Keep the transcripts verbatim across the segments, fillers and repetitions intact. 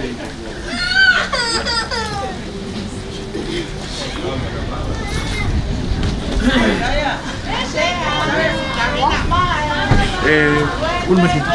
Eh, un minuto.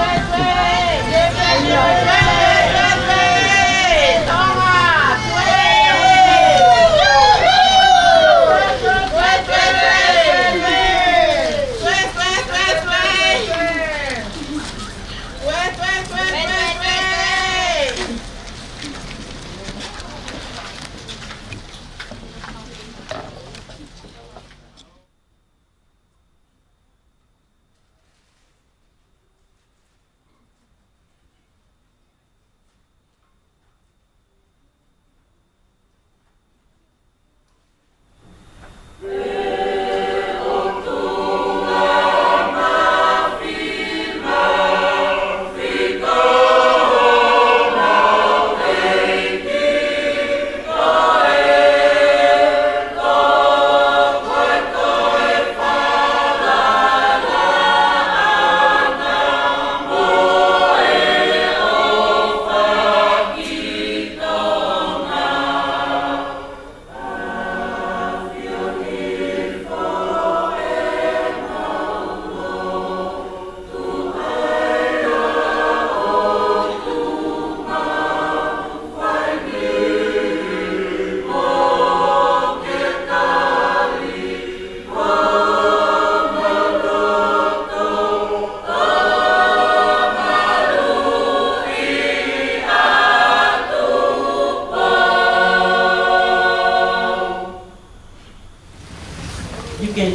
You can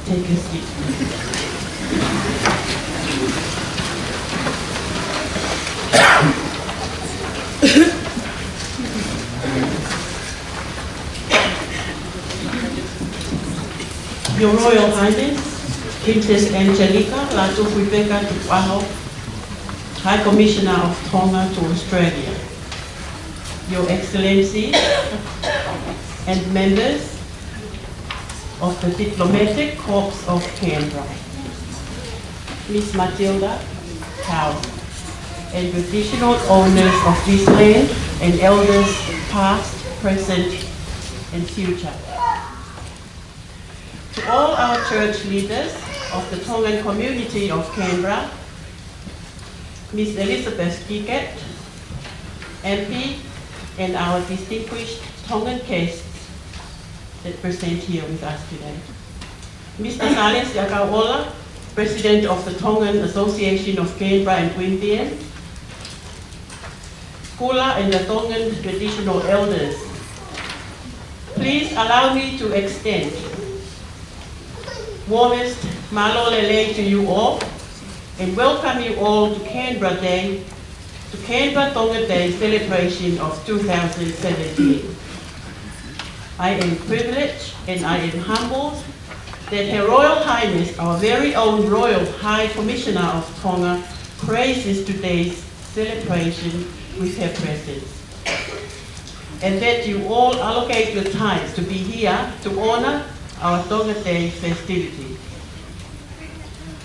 take your seat. Your Royal Highness, Princess Angelika Lātūfuipeka Tukuʻaho, High Commissioner of Tonga to Australia. Your Excellency and members of the Diplomatic Corps of Canberra, Miss Matilda House, and traditional owners of this land and elders past, present, and future. To all our church leaders of the Tongan community of Canberra, Miss Elizabeth Kickett, M P, and our distinguished Tongan guests that present here with us today. Mister Salesi ʻAkauʻola, President of the Tongan Association of Canberra and Queanbeyan, Kula and the Tongan traditional elders. Please allow me to extend warmest mālō lelei to you all and welcome you all to Canberra Day, to Canberra Tonga Day celebration of two thousand seventeen. I am privileged and I am humbled that Her Royal Highness, our very own Royal High Commissioner of Tonga, graces today's celebration with her presence, and that you all allocate your time to be here to honor our Tonga Day festivity.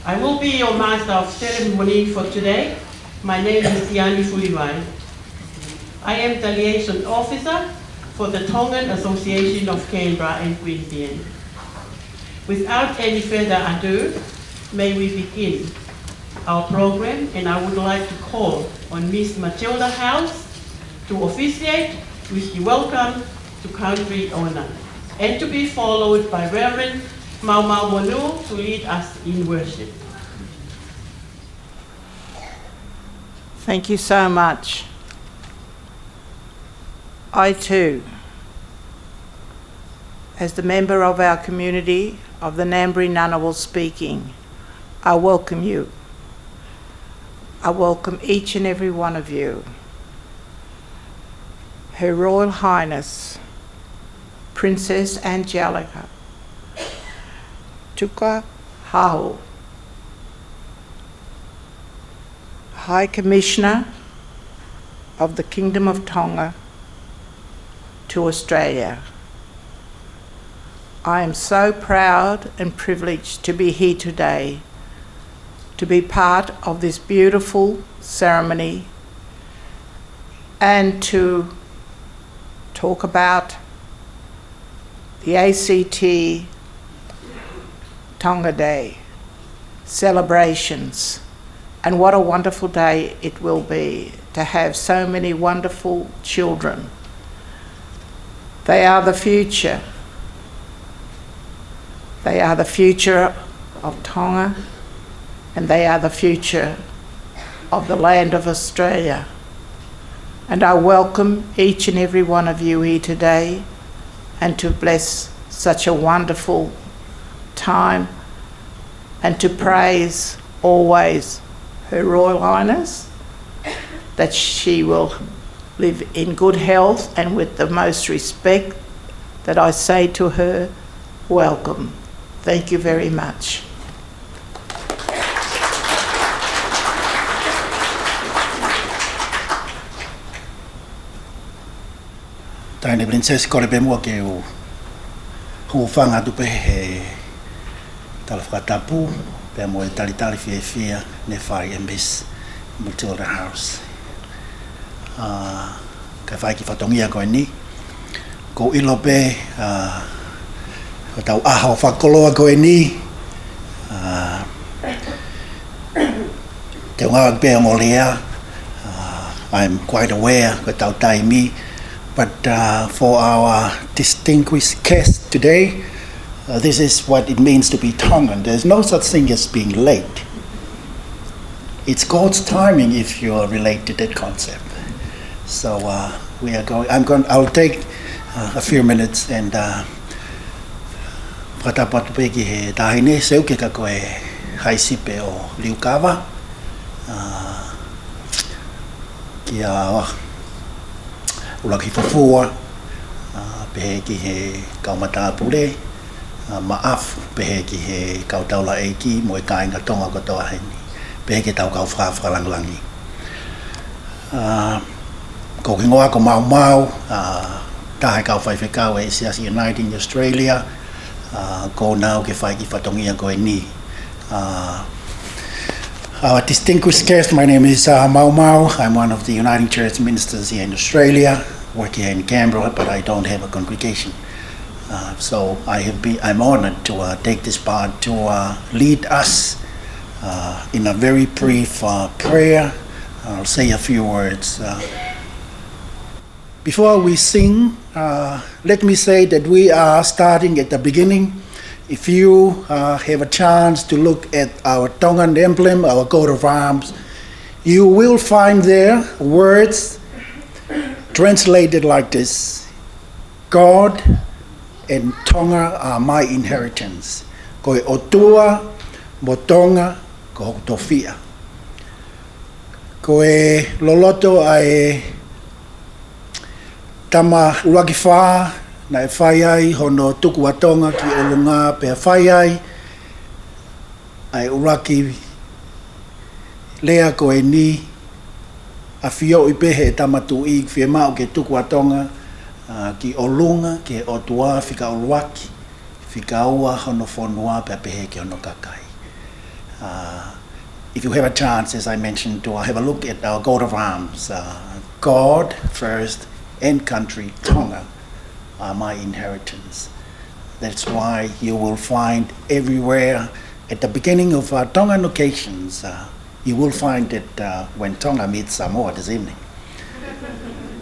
I will be your master of ceremony for today. My name is Tiani Fulivai. I am the liaison officer for the Tongan Association of Canberra and Queanbeyan. Without any further ado, may we begin our program, and I would like to call on Miss Matilda House to officiate with the welcome to country honour, and to be followed by Reverend Maumau Monu to lead us in worship. Thank you so much. I too, as the member of our community of the Ngambri Ngunnawal speaking, I welcome you. I welcome each and every one of you. Her Royal Highness, Princess Angelika Tukuʻaho, High Commissioner of the Kingdom of Tonga to Australia. I am so proud and privileged to be here today, to be part of this beautiful ceremony and to talk about the A C T Tonga Day celebrations, and what a wonderful day it will be to have so many wonderful children. They are the future. They are the future of Tonga, and they are the future of the land of Australia. And I welcome each and every one of you here today, and to bless such a wonderful time, and to praise always Her Royal Highness, that she will live in good health, and with the most respect that I say to her, welcome. Thank you very much. Taʻahine Princess, kole pē muʻa ke u hūfanga atu pē he tala fakatapu, pea mo e talitali fiefia ne fai ʻe Miss Matilda House. ʻA, kae fai e kiʻi fatongia ko eni. ʻOku ou ʻilo pē, ʻa, ko ʻetau ʻaho fakakoloa ko eni, ʻa, te u ngāueʻaki pē ʻa e ongo lea, ʻa, I'm quite aware ko ʻetau taimi, but, ʻa, for our distinguished guest today, ʻa, this is what it means to be Tongan. There's no such thing as being late. It's God's timing if you relate to that concept. So, ʻa, we are going, I'm going, I'll take, ʻa, a few minutes and, ʻa, fakatapu atu pē ki he taʻahine Seuke ka ko e haʻi sipi ʻo Liukava, ʻa, kia ʻUluaki Fufua, ʻa, pehē ki he kau matāpule, ʻa, Maʻafu, pehē ki he kau taulaʻeiki mo e kāinga Tonga kotoa heni, pehē ki heʻetau kau fakafakalāngilangi. ʻA, ko hoku hingoa ko Maumau, ʻa, taha e kau faifekau ʻa e Siasi Uniting Australia, ʻa, ʻoku ou nau ke fai e kiʻi fatongia ko eni. ʻA, our distinguished guest, my name is, ʻa, Maumau. I'm one of the Uniting Church ministers here in Australia, work here in Canberra, but I don't have a congregation. ʻA, so I have been, I'm honored to, ʻa, take this part to, ʻa, lead us, ʻa, in a very brief, ʻa, prayer. I'll say a few words. ʻA, before we sing, ʻa, let me say that we are starting at the beginning. If you, ʻa, have a chance to look at our Tongan emblem, our coat of arms, you will find there words translated like this: God and Tonga are my inheritance. Ko e ʻOtua mo Tonga ko hoku tofiʻa. Ko e loloto ʻa e tama ʻuluaki fā naʻe fai ai hono tuku ʻa Tonga ki ʻolunga, pea fai ai ʻa e ʻuluaki lea ko eni, ʻafioʻi pē he tama tuʻi, fiemaʻu ke tuku ʻa Tonga, ʻa, ki ʻolunga, ki he ʻOtua fika ʻuluaki, fika ua hono fonua, pea pehē ki hono kakai. ʻA, if you have a chance, as I mentioned, to, ʻa, have a look at our coat of arms, ʻa, God first and country, Tonga are my inheritance. That's why you will find everywhere at the beginning of, ʻa, Tongan occasions, ʻa, you will find that, ʻa, when Tonga meets Samoa this evening,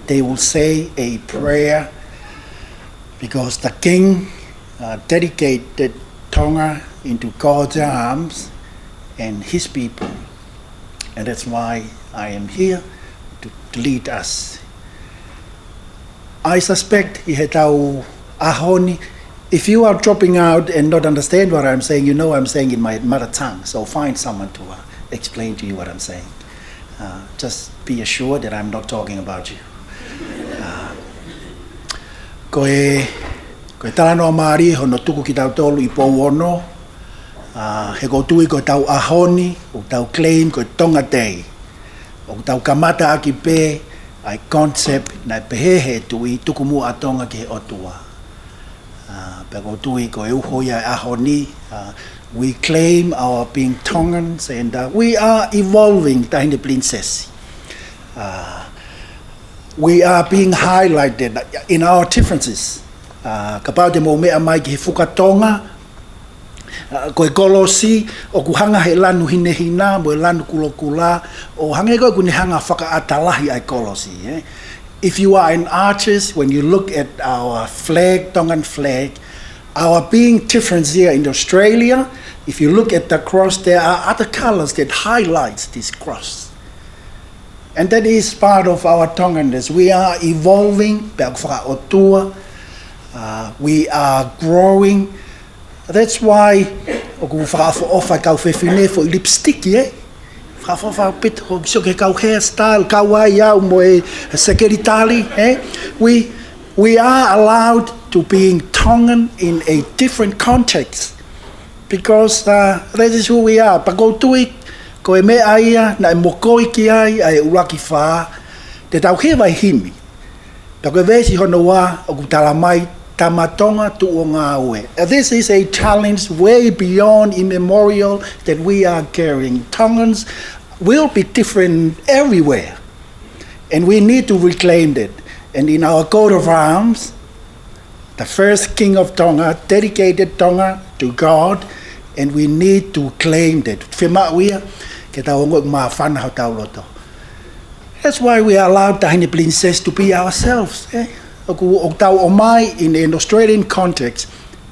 they will say a prayer because the king, ʻa, dedicated Tonga into God's arms and his people. And that's why I am here to, to lead us. I suspect ʻi heʻetau ʻaho ni, if you are dropping out and not understand what I'm saying, you know I'm saying in my mother tongue. So find someone to, ʻa, explain to you what I'm saying. ʻA, just be assured that I'm not talking about you. ʻA, ko e, ko e talanoa mālie hono tuku kitautolu ʻi Pouono, ʻa, he ʻoku ou tui ko ʻetau ʻaho ni, ʻoku tau claim ko e Tonga Day. ʻOku tau kamata ʻaki pē ʻa e concept naʻe pehē he tuʻi, tuku muʻa ʻa Tonga ki he ʻOtua. ʻA, pea ʻoku ou tui ko e uho ia ʻo e ʻaho ni, ʻa, we claim our being Tongans and, ʻa, we are evolving, Taʻahine Princess. ʻA, We are being highlighted in our differences. Uh, kapau te mou meʻa mai ki he fuka Tonga, uh, ko e kolosi ʻoku hanga he lanu hinehina mo e lanu kulokula, ʻo hangē ko ē ʻoku ne hanga fakaʻatā lahi ʻa e kolosi, eh? If you are an artist, when you look at our flag, Tongan flag, our being different here in Australia, if you look at the cross, there are other colors that highlights this cross. And that is part of our Tonganness. We are evolving, pea ʻoku fakaʻotua. Uh, we are growing. That's why ʻoku fakaʻofoʻofa e kau fefine foʻi lipstick, eh? Fakaʻofoʻofa ʻaupito, ʻoku sio ki he kau hairstyle, kau ai au mo e sekelitali, eh? We, we are allowed to being Tongan in a different context. Because, uh, that is who we are. Pea ʻoku ou tui, ko e meʻa ia naʻe mokoi ki ai ʻa e ʻUluaki Fā, te tau hiva e himi. Pea ko e veesi hono ua ʻoku tala mai, Tama Tonga tuʻu ʻo ngāue. Uh, this is a challenge way beyond immemorial that we are carrying. Tongans will be different everywhere. And we need to reclaim that. And in our coat of arms, the first king of Tonga dedicated Tonga to God, and we need to claim that. Fiemaʻu ia ke tau ongoʻi māfana hotau loto. That's why we are allowed, Taʻahine Princess, to be ourselves, eh? ʻOku, ʻoku tau ʻomai in an Australian context.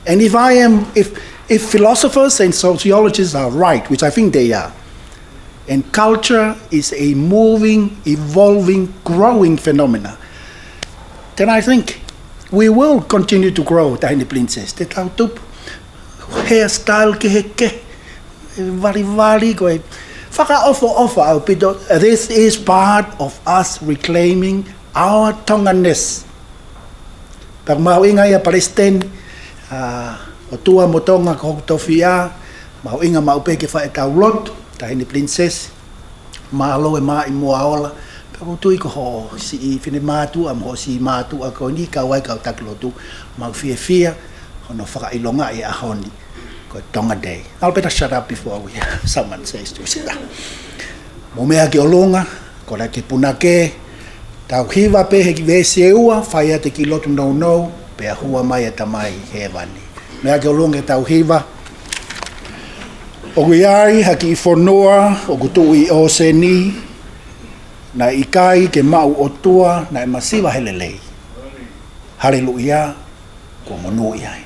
And if I am, if, if philosophers and sociologists are right, which I think they are, and culture is a moving, evolving, growing phenomena, then I think we will continue to grow, Taʻahine Princess. Te tau tupu, hairstyle kehekehe, valivali, ko e fakaʻofoʻofa ʻaupito. This is part of us reclaiming our Tonganness. Pea ʻoku mahuʻinga ia Palesiteni, ʻa, ʻOtua mo Tonga ko hoku tofiʻa, mahuʻinga maʻu pē ke fai ʻetau lotu, Taʻahine Princess, mālō e maʻimoa ola, pea ʻoku ou tui ko ho siʻi finemātuʻa mo ho siʻi mātuʻa ko eni kau ai kau taki lotu, mau fiefia hono fakaʻilongaʻi e ʻaho ni ko e Tonga Day. I'll better shut up before we, someone says to sit down. Mou meʻa ki ʻolunga, ko e laki punake, tau hiva pē he kiʻi veesi ʻe ua, fai atu e kiʻi lotu nounou, pea hua mai e Tamai Hēvani. Meʻa ki ʻolunga ke tau hiva. ʻOku ʻi ai ha kiʻi fonua ʻoku tuʻu ʻi ʻōseni, naʻe ʻikai ke maʻu ʻotua, naʻe masiva he lelei. Haleluʻia. Kuo monūʻia ia.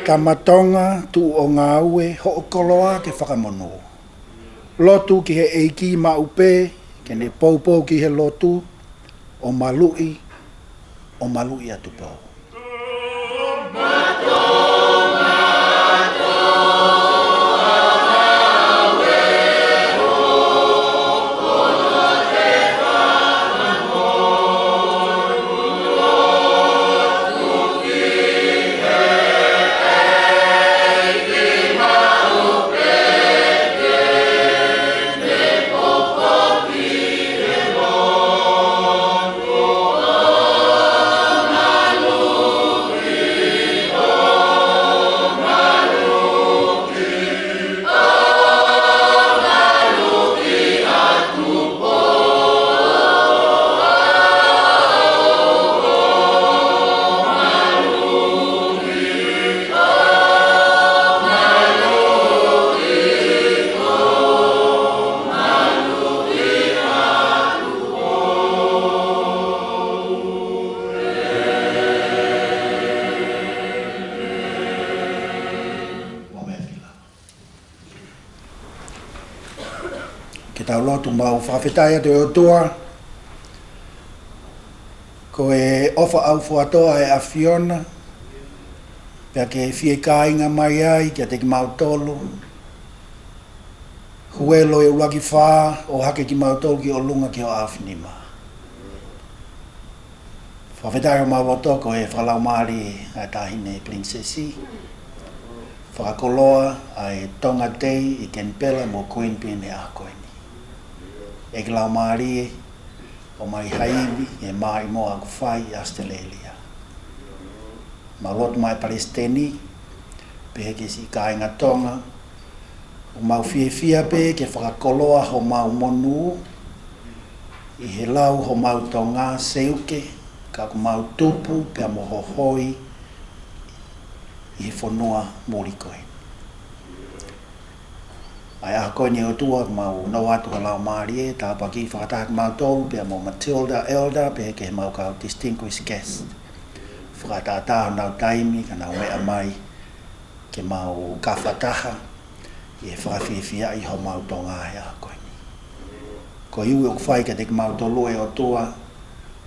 Tama Tonga, tuʻu ʻo ngāue, hoʻo koloa ke fakamonū. Lotu ki he ʻEiki maʻu pē, ke ne poupou ki he lotu, ʻo maluʻi, ʻo maluʻi atu pē. Tau lotu. Mau fakafetaʻi atu ʻe ʻOtua, ko e ʻofa ʻaufuatō ʻa e ʻAfiona, pea ke fiekainga mai ai kiate kimautolu, Huelo e ʻuluaki fā, ʻo hake kimautolu ki ʻolunga ki ho ʻaofinima. Fakafetaʻi homau loto ko e fakalaumālie ʻa e Taʻahine Pilinisesi, fakakoloa ʻa e Tonga Day ʻi Kenipela mo Queanbeyan he ʻaho ko eni. ʻEiki Laumālie, ʻomai ha ivi ʻi he maʻimoa ʻoku fai ʻi ʻAositelēlia. Mau lotu maʻá e Palesiteni, pehē ki he siʻi kāinga Tonga, ʻoku mau fiefia pē ke fakakoloa homau monū ʻi he lau homau Tonga seuke, ka ʻoku mau tupu pea mo hohoi ʻi he fonua muli ko ē. ʻA e ʻaho ko eni ʻe ʻOtua, mau nofo atu ho Laumālie, tāpuakiʻi fakataha kimautolu pea mo Matilda Elder, pehē ki heʻemau kau distinguished guest. Fakatātā honau taimi ka nau meʻa mai ke mau kau fakataha ʻi he fakafiefiaʻi homau Tonga he ʻaho ko eni. Ko e ui ʻoku fai kiate kimautolu ʻe ʻOtua,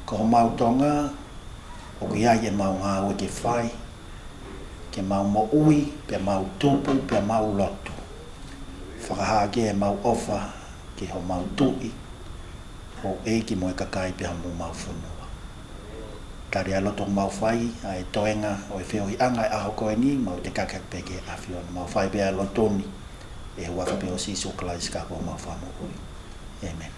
ko homau Tonga, ʻoku ʻi ai ʻemau ngāue ke fai, ke mau moʻui, pea mau tupu, pea mau lotu. Fakahā ki ai ʻemau ʻofa ki homau tuʻi, houʻeiki mo e kakai pea mo homau fonua. Tali ʻa e lotu ʻoku mau fai, ʻa e toenga ʻo e feohiʻanga ʻo e ʻaho ko eni, mau tekaki pē ki he ʻAfiona, mau fai pē ʻa e lotu ni ʻi he huafa pē ʻo Sīsū Kalaisi ko homau Fakamoʻui. ʻĒmeni.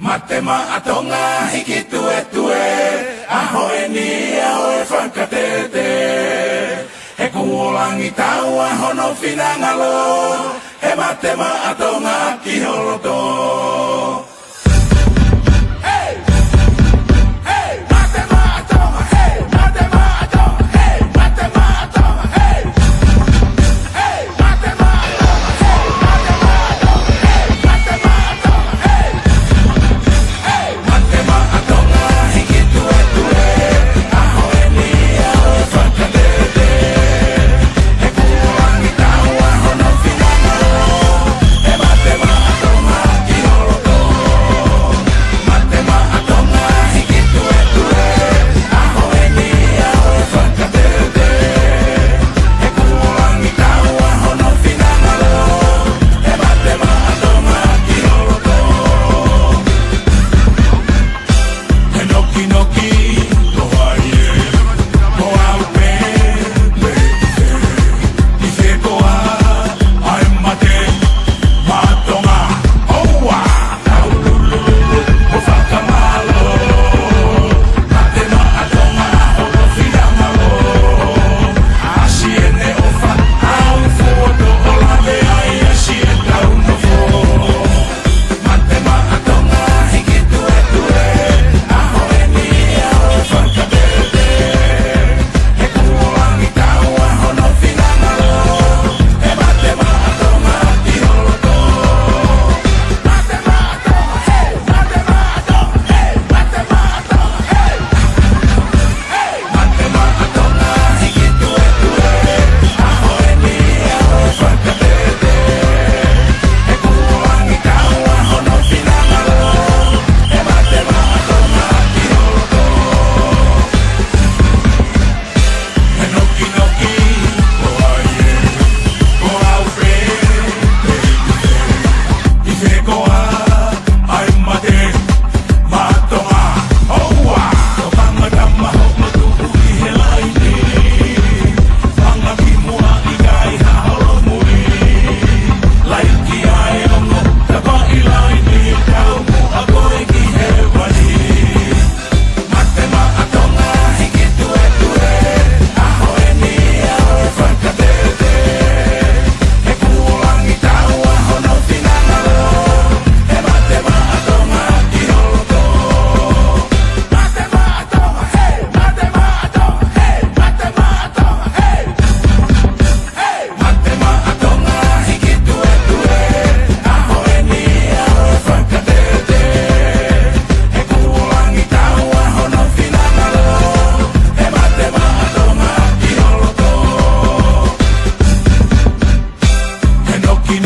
Mate maʻa Tonga hiki tuetue, ʻaho eni ʻaho ʻo e fakatete. He kuo langi taua hono finangalo, he mate maʻa Tonga ʻaki ho loto. Hey! Hey! Mate maʻa Tonga, hey! Mate maʻa Tonga, hey! Mate maʻa Tonga, hey!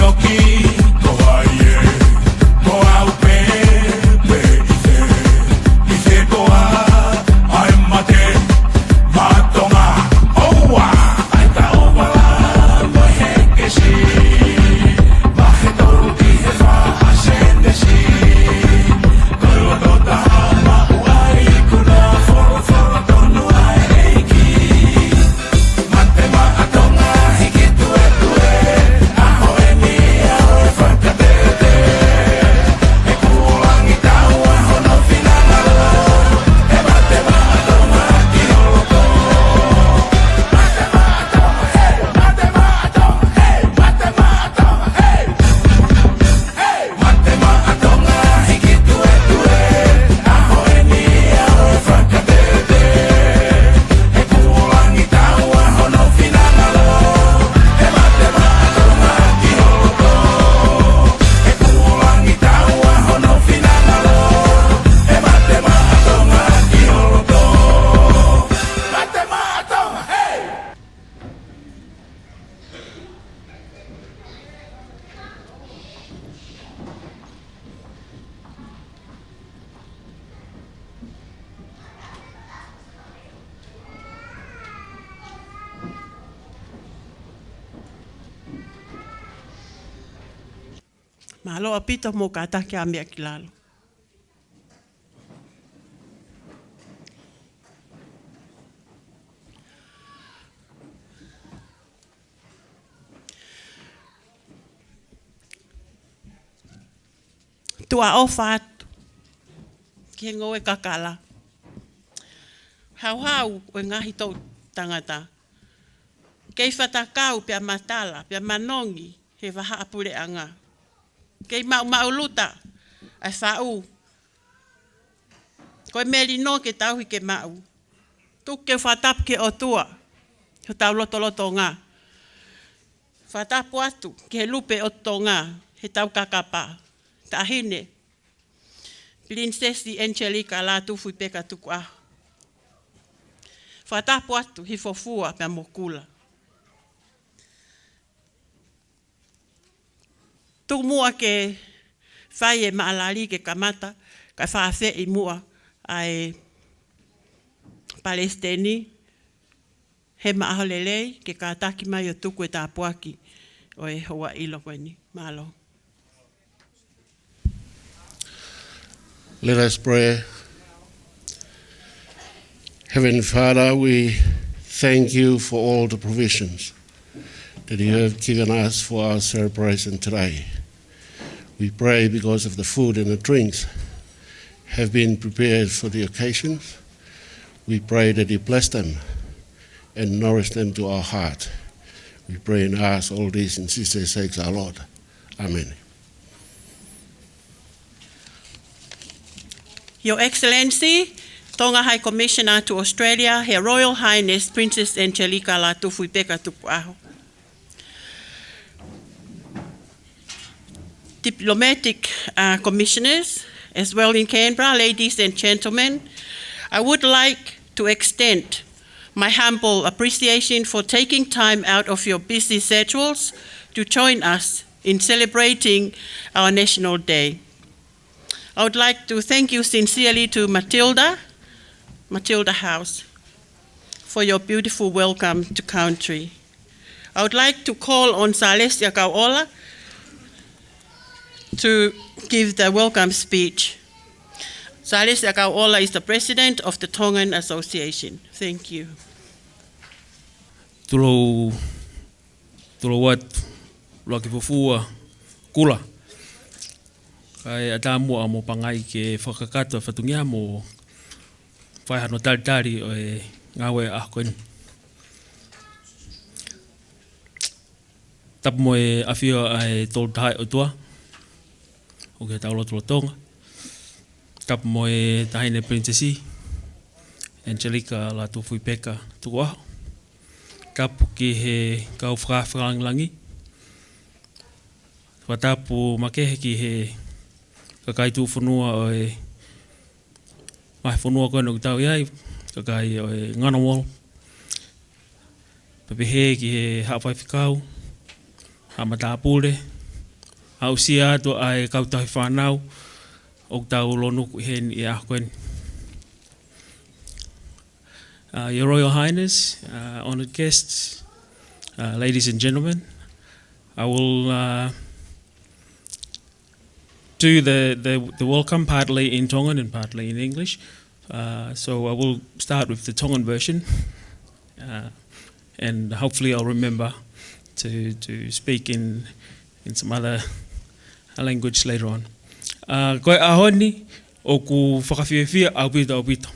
Toki, ko hai ē, ko au pē, pē ʻi fē, ʻi fē koā, ʻa e mate maʻatonga, ʻoua! ʻAi ka ʻovala mo e hekesi, mahe tolu ki he fā ʻa senesi, ko e loto taha maʻu ai ikuna, folofola tonu ʻa e ʻEiki. Mate maʻatonga hiki tuetue, ʻaho eni ʻa e fakatete. He kuo langi taua hono finangalo, he mate maʻatonga ki ho loto. Mate maʻatonga, hei, mate maʻatonga, hei, mate maʻatonga, hei. Hei, mate maʻatonga hiki tuetue, ʻaho eni ʻa e fakatete. He kuo langi taua hono finangalo, he mate maʻatonga ki ho loto. He kuo langi taua hono finangalo, he mate maʻatonga ki ho loto. Mate maʻatonga, hei! Mālō ʻaupito hoʻomou kātaki ʻa e meʻa ki lalo. Tuʻa ʻofa atu ki he ngoue kakala. Hauhau ʻo e ngaahi toʻu tangata. Kei fatakau pea matala, pea manongi he vahaʻa puleʻanga. Kei maʻumaʻuluta ʻa e faʻu. Ko e melino ke tauhi ke maʻu. Tuku ke fakatapu ki he ʻOtua, hotau lotolotonga. Fakatapu atu ki he Lupe ʻo Tonga, heʻetau kakapa. Taʻahine, Pilinisesi Angelika Lātūfuipeka Tukuʻaho. Fakatapu atu ki Fofua pea mo Kula. Tuku muʻa ke fai e maʻalali ke kamata, kae fakaafeʻi muʻa ʻa e Palesiteni, Hema ʻAholelei, ke kātaki mai ʻo tuku e tāpuaki ʻo e houa ʻilo ko eni. Mālō. Let us pray. Heavenly Father, we thank you for all the provisions that you have given us for our celebration today. We pray because of the food and the drinks have been prepared for the occasions. We pray that you bless them and nourish them to our heart. We pray and ask all this in Jesus' sake, our Lord. Amen. Your Excellency, Tonga High Commissioner to Australia, Her Royal Highness Princess Angelika Lātūfuipeka Tukuʻaho. Diplomatic, uh, commissioners, as well in Canberra, ladies and gentlemen, I would like to extend my humble appreciation for taking time out of your busy schedules to join us in celebrating our National Day. I would like to thank you sincerely to Matilda, Matilda House, for your beautiful welcome to country. I would like to call on Salesia Kauola to give the welcome speech. Salesia Kauola is the president of the Tongan Association. Thank you. Tulou, tulou atu, ʻuluaki Fofua, Kula. Kae ʻatā muʻa mo Pangai ke fakakakato e fatongia mo fai hano talitali ʻo e ngāue ʻaho ko eni. Tapu mo e ʻafio ʻa e Tolu Tahaʻi ʻOtua ʻoku ʻi hotau lotolotonga. Tapu mo e Taʻahine Pilinisesi Angelika Lātūfuipeka Tukuʻaho. Tapu ki he kau fakaafe langilangi. Fakatapu makehe ki he kakai tuʻufonua ʻo e vahefonua ko eni ʻoku tau ʻi ai, kakai ʻo e Ngunnawal. Pea pehē ki he Haʻa Faifekau, Haʻa Matāpule, aʻusia atu ʻa e kau tauhi fānau ʻoku tau lonuku ʻi heni ʻi he ʻaho ko eni. Uh, Your Royal Highness, uh, honoured guests, uh, ladies and gentlemen, I will, uh, do the, the, the welcome partly in Tongan and partly in English. Uh, so I will start with the Tongan version, uh, and hopefully I'll remember to, to speak in, in some other language later on. Uh, ko e ʻaho ni, ʻoku fakafiefia ʻaupito, ʻaupito.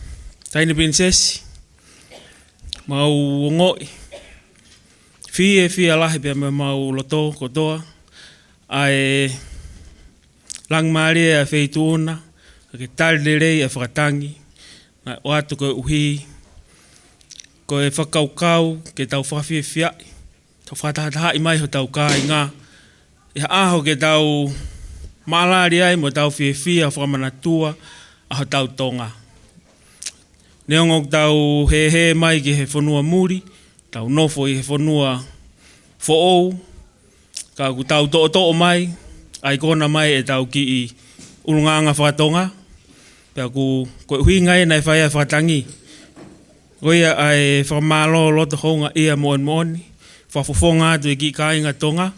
Taʻahine Pilinisesi, mau ongoʻi fiefia lahi pea mo e mau loto kotoa ʻa e langimalie ʻa e Feituʻuna, ʻa e tali lelei ʻa e fakatangi, naʻe ʻoatu koeʻuhi ko e fakakaukau ke tau fakafiefiaʻi, tau fakatahatahaʻi mai hotau kāinga ʻi ha ʻaho ke tau mālali ai mo tau fiefia fakamanatua ʻa hotau Tonga. Neongo ʻoku tau hēhē mai ki he fonua muli, tau nofo ʻi he fonua foʻou, ka ʻoku tau toʻotoʻo mai, ʻa e kona mai ʻetau kiʻi ʻulungaanga faka-Tonga, pea ʻoku, ko e ʻuhinga ia naʻe fai ai e fakatangi. Ko ia ʻa e fakamālō loto houngaʻia moʻoni moʻoni, fakafofonga atu e kiʻi kāinga Tonga,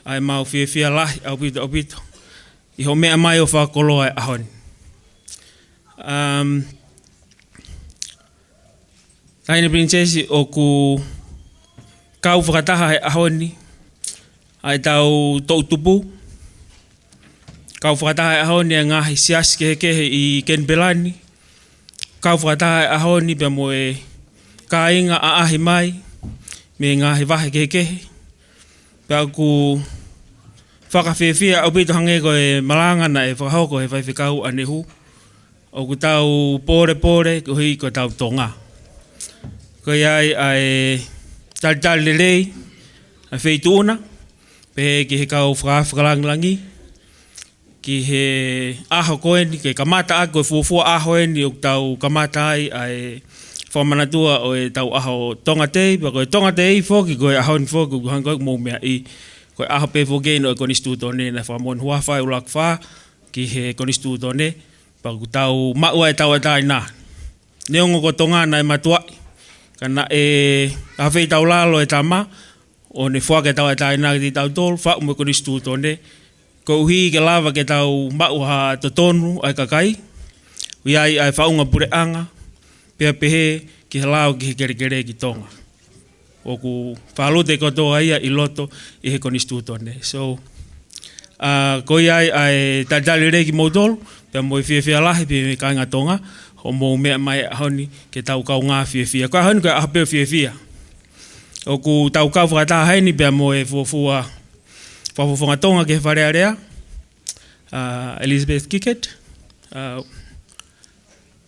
ʻa e mau fiefia lahi ʻaupito, ʻaupito ʻi hoʻo meʻa mai ʻo fakakoloa e ʻaho ni. Um, Taʻahine Pilinisesi, ʻoku kau fakataha he ʻaho ni ʻa ʻetau toʻutupu, kau fakataha he ʻaho ni e ngaahi siasi kehekehe ʻi Kenipela ni, kau fakataha he ʻaho ni pea mo e kāinga ʻaʻahi mai mei he ngaahi vahe kehekehe, pea ʻoku fakafiefia ʻaupito hangē ko e malanga naʻe fakahoko ʻe he faifekau ʻanehu, ʻoku tau pōlepole koeʻuhi ko hotau Tonga. Ko ia ai ʻa e talitali lelei ʻa e Feituʻuna, pehē ki he kau faka-, fakalangilangi, ki he ʻaho ko eni, ke kamata ʻaki ko e fuofua ʻaho eni ʻoku tau kamata ai ʻa e fakamanatua ʻo ʻetau ʻaho Tonga Day, pea ko e Tonga Day foki, ko e ʻaho ni foki, ʻoku hangē ko ia ʻoku mou meaʻi, ko e ʻaho pē foki eni ʻo e Konisitūtone, naʻe fakamoʻoni huafa ʻi he ʻuluaki fā ki he Konisitūtone, pea ʻoku tau maʻu ai e tauʻatāina. Neongo ko Tonga naʻe matuaʻi, ka naʻe ʻafeitaulalo e Tama, ʻo ne foaki e tauʻatāina kiate kitautolu, faʻu mo e Konisitūtone, koeʻuhi ke lava ke tau maʻu ha totonu ʻa e kakai, ʻoku ʻi ai ʻa e faʻunga puleʻanga, pea pehē ki he lao ki he kelekele ki Tonga. ʻOku fālute kotoa ia ʻi loto ʻi he Konisitūtone. So, uh, ko ia ai ʻa e talitali lelei kimoutolu, pea mo e fiefia lahi pē mei he kāinga Tonga, hoʻomou meʻa mai he ʻaho ni ke tau kaungā fiefia. Ko e ʻaho ni ko e ʻaho pē ʻo e fiefia. ʻOku tau kau fakataha heni pea mo e fuofua fakafofonga Tonga ki he Fale Alea, uh, Elizabeth Kickett, uh,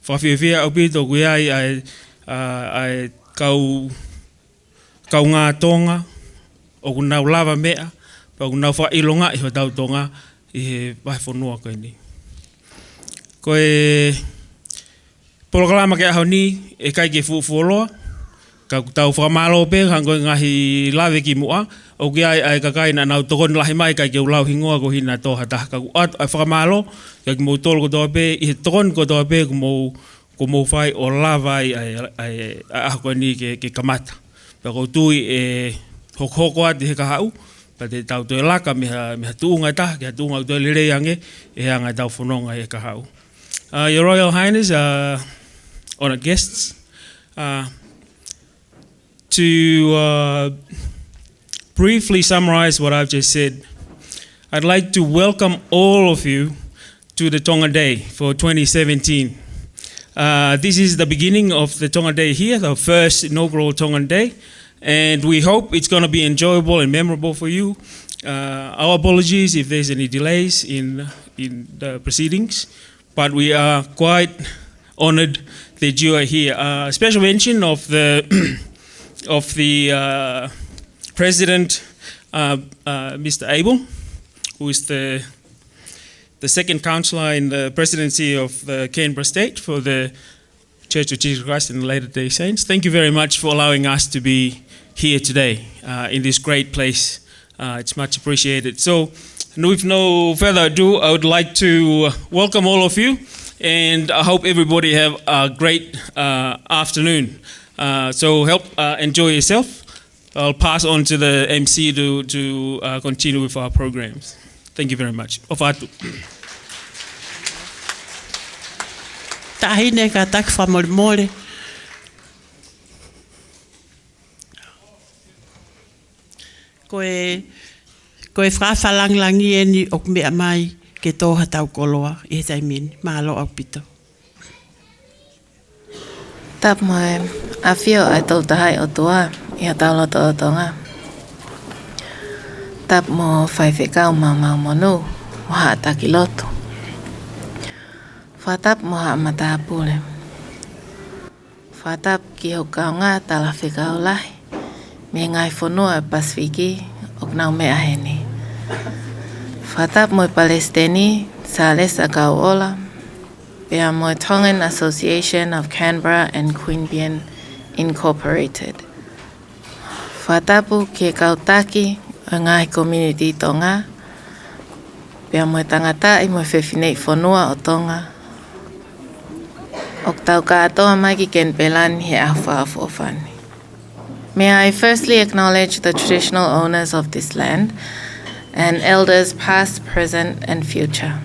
fakafiefia ʻaupito ʻoku ʻi ai ʻa e, ʻa, ʻa e kau, kaungā Tonga, ʻoku nau lavameʻa, pea ʻoku nau fakaʻilongaʻi hotau Tonga ʻi he vahefonua ko eni. Ko e polokalama ki he ʻaho ni, ʻe ʻikai ke fuʻu fuoloa, ka ʻoku tau fakamālō pē, hangē ko e ngaahi lave kimuʻa, ʻoku ʻi ai ʻa e kakai naʻa nau tokoni lahi mai, ʻikai ke u lau hingoa koeʻuhi naʻa tō ha taha, ka ʻoku ʻoatu ʻa e fakamālō kiate kimoutolu kotoa pē, ʻi he tokoni kotoa pē kuo mou, kuo mou fai ʻo lava ai ʻa e, ʻa e, ʻa e ʻaho ko eni ke, ke kamata. Pea ʻoku ou tui ʻe hokohoko atu he kahaʻu, pea te tau toe laka mei ha, mei ha tuʻunga ʻe taha ki ha tuʻunga ʻoku toe lelei ange, ʻi he anga ʻetau fononga he kahaʻu. Uh, Your Royal Highness, uh, honoured guests, uh, to, uh, briefly summarise what I've just said, I'd like to welcome all of you to the Tonga Day for twenty seventeen. Uh, this is the beginning of the Tonga Day here, the first inaugural Tongan Day, and we hope it's gonna be enjoyable and memorable for you. Uh, our apologies if there's any delays in, in the proceedings, but we are quite honoured that you are here. Uh, special mention of the, of the, uh, President, uh, uh, Mister Abel, who is the, the second councillor in the presidency of the Canberra State for the Church of Jesus Christ and the Latter-day Saints. Thank you very much for allowing us to be here today, uh, in this great place. Uh, it's much appreciated. So, And with no further ado, I would like to, uh, welcome all of you, and I hope everybody have a great, uh, afternoon. Uh, so help, uh, enjoy yourself. I'll pass on to the M C to, to, uh, continue with our programs. Thank you very much. ʻOfa atu. Taʻahine kātaki fakamolemole. Ko e, ko e fakafakalāngilangi eni ʻoku meʻa mai ke tō haʻatau koloa ʻi he taimi ni. Mālō ʻaupito. Tapu mo e ʻafio ʻa e Tolu Tahaʻi ʻOtua ʻi hotau lotolotonga. Tapu mo Faifekau Maumau Monū, mo haʻa taki lotu. Fakatapu mo haʻa matāpule. Fakatapu ki hoku kaungā talafekau lahi mei he ngaahi fonua ʻo e Pasifiki ʻoku nau meʻa heni. Fakatapu mo e Palesiteni, Salesa Kauola, pea mo e Tongan Association of Canberra and Queanbeyan Incorporated. Fakatapu ki he kau taki ʻo e ngaahi community Tonga, pea mo e tangataʻi mo e fefineʻi fonua ʻo Tonga ʻoku tau kātoa mai ki Kenipela ni he ʻaho fakaʻofoʻofa ni. May I firstly acknowledge the traditional owners of this land and elders past, present, and future.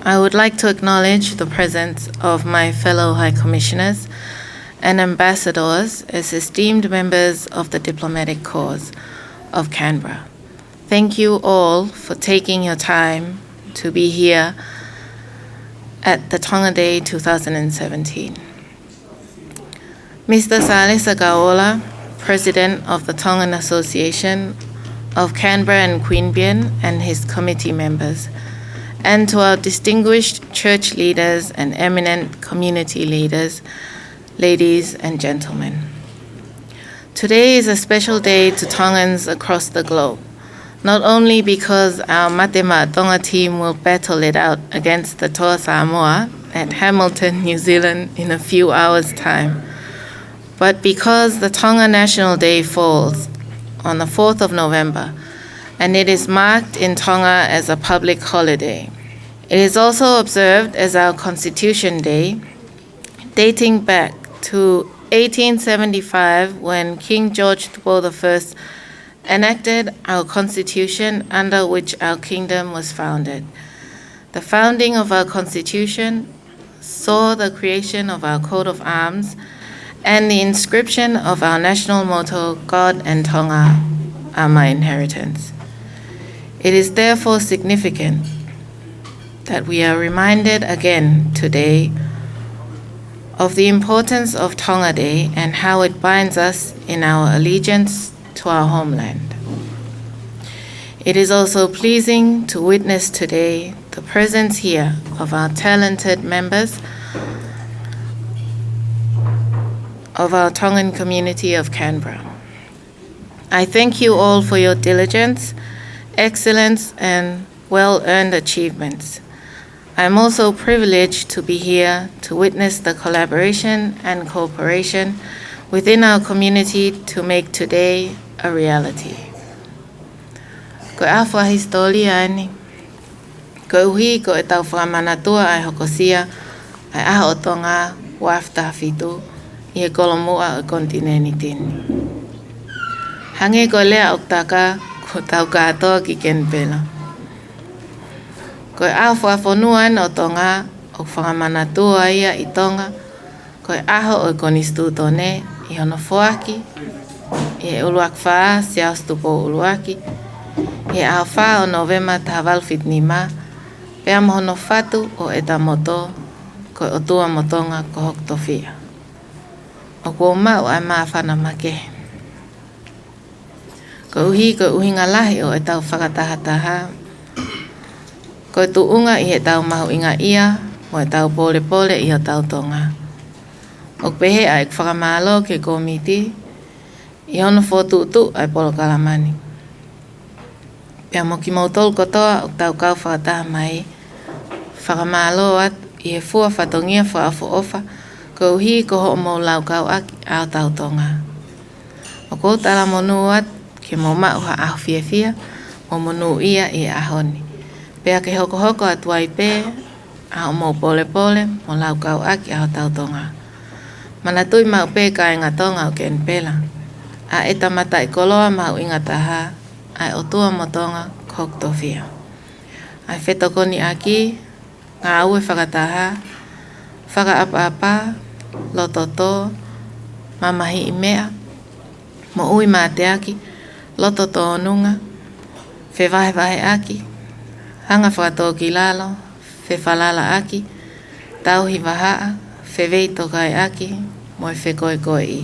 I would like to acknowledge the presence of my fellow High Commissioners and Ambassadors as esteemed members of the diplomatic corps of Canberra. Thank you all for taking your time to be here at the Tonga Day two thousand and seventeen. Mister Salesa Kauola, President of the Tongan Association of Canberra and Queanbeyan, and his committee members, and to our distinguished church leaders and eminent community leaders, ladies and gentlemen. Today is a special day to Tongans across the globe, not only because our Mate Maʻa Tonga team will battle it out against the Toa Samoa at Hamilton, New Zealand in a few hours' time, but because the Tonga National Day falls on the fourth of November, and it is marked in Tonga as a public holiday. It is also observed as our Constitution Day, dating back to eighteen seventy-five, when King George Tupou the First enacted our constitution under which our kingdom was founded. The founding of our constitution saw the creation of our coat of arms and the inscription of our national motto, "God and Tonga are my inheritance." It is therefore significant that we are reminded again today of the importance of Tonga Day and how it binds us in our allegiance to our homeland. It is also pleasing to witness today the presence here of our talented members of our Tongan community of Canberra. I thank you all for your diligence, excellence, and well-earned achievements. I am also privileged to be here to witness the collaboration and cooperation within our community to make today a reality. Ko e ʻaho fakahisitōlia eni, koeʻuhi ko ʻetau fakamanatua ʻa e hokosia ʻa e ʻaho ʻo Tonga ua afe taha fitu ʻi he kolomuʻa ʻo e konitinēniti ni. Hangē ko e lea ʻoku taka, kuo tau kātoa ki Kenipela. Ko e ʻaho fakafonua eni ʻo Tonga, ʻoku fakamanatua ia ʻi Tonga ko e ʻaho ʻo e Konisitūtone ʻi hono foaki ʻe he ʻUluaki Fā, Siaosi Tupou ʻUluaki, ʻi he ʻaho fā ʻo Nōvema taha valu fitu nima, pea mo hono fatu ʻo ʻEta Moto, ko e ʻOtua mo Tonga ko hoku tofiʻa. ʻOku ou maʻu ʻa e māfana makehe. Koeʻuhi ko e ʻuhinga lahi ʻo ʻetau fakatahataha, ko e tuʻunga ʻi heʻetau mahuʻingaʻia mo ʻetau pōlepole ʻi hotau Tonga. ʻOku pehē ʻa ʻeku fakamālō ki he kōmiti ʻi hono fokotuʻutuʻu ʻa e polokalama ni. Pea mo kimoutolu kotoa ʻoku tau kau fakataha mai, fakamālō atu ʻi he fua fatongia fakaʻofoʻofa, koeʻuhi ko hoʻomou laukau ʻaki ʻa hotau Tonga. ʻOku ou talamonū atu ke mou maʻu ha ʻaho fiefia, ʻo monūʻia ʻi he ʻaho ni. Pea ke hokohoko atu ai pē ʻa hoʻomou pōlepole mo laukau ʻaki ʻa hotau Tonga. Manatuʻi maʻu pē kāinga Tonga ʻo Kenipela, ʻa e tamataʻi koloa mahuʻinga taha ʻa e ʻOtua mo Tonga ko hoku tofiʻa. ʻA e fetokoniʻaki, ngāue fakataha, fakaʻapaʻapa, loto tō, mamahiʻi meʻa, moʻui mateaki, loto tōnunga, fevahevaheʻaki, hanga fakatōkilalo, fefalalaʻaki, tauhi vahaʻa, feveitokaiʻaki, mo e fekoekoeʻi.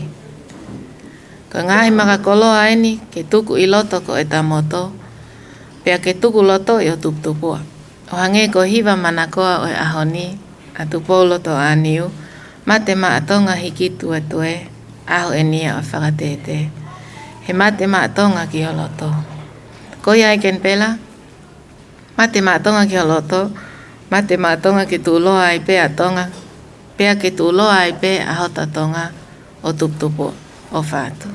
Ko e ngaahi makakoloa eni ke tuku ʻi loto ko e tamoto, pea ke tuku lotoʻi ʻo tuputupuʻa. ʻO hangē ko e hiva manakoa ʻo e ʻaho ni, ʻa Tupou Lotoʻāniu, mate maʻa Tonga hiki tuetue, ʻaho eni ia ʻo e fakatētē. He mate maʻa Tonga ki ho loto. Ko ia ai Kenipela, mate maʻa Tonga ki ho loto, mate maʻa Tonga ke tuʻuloa ai pē ʻa Tonga, pea ke tuʻuloa ai pē ʻa hota Tonga, ʻo tuputupuʻa. ʻOfa atu.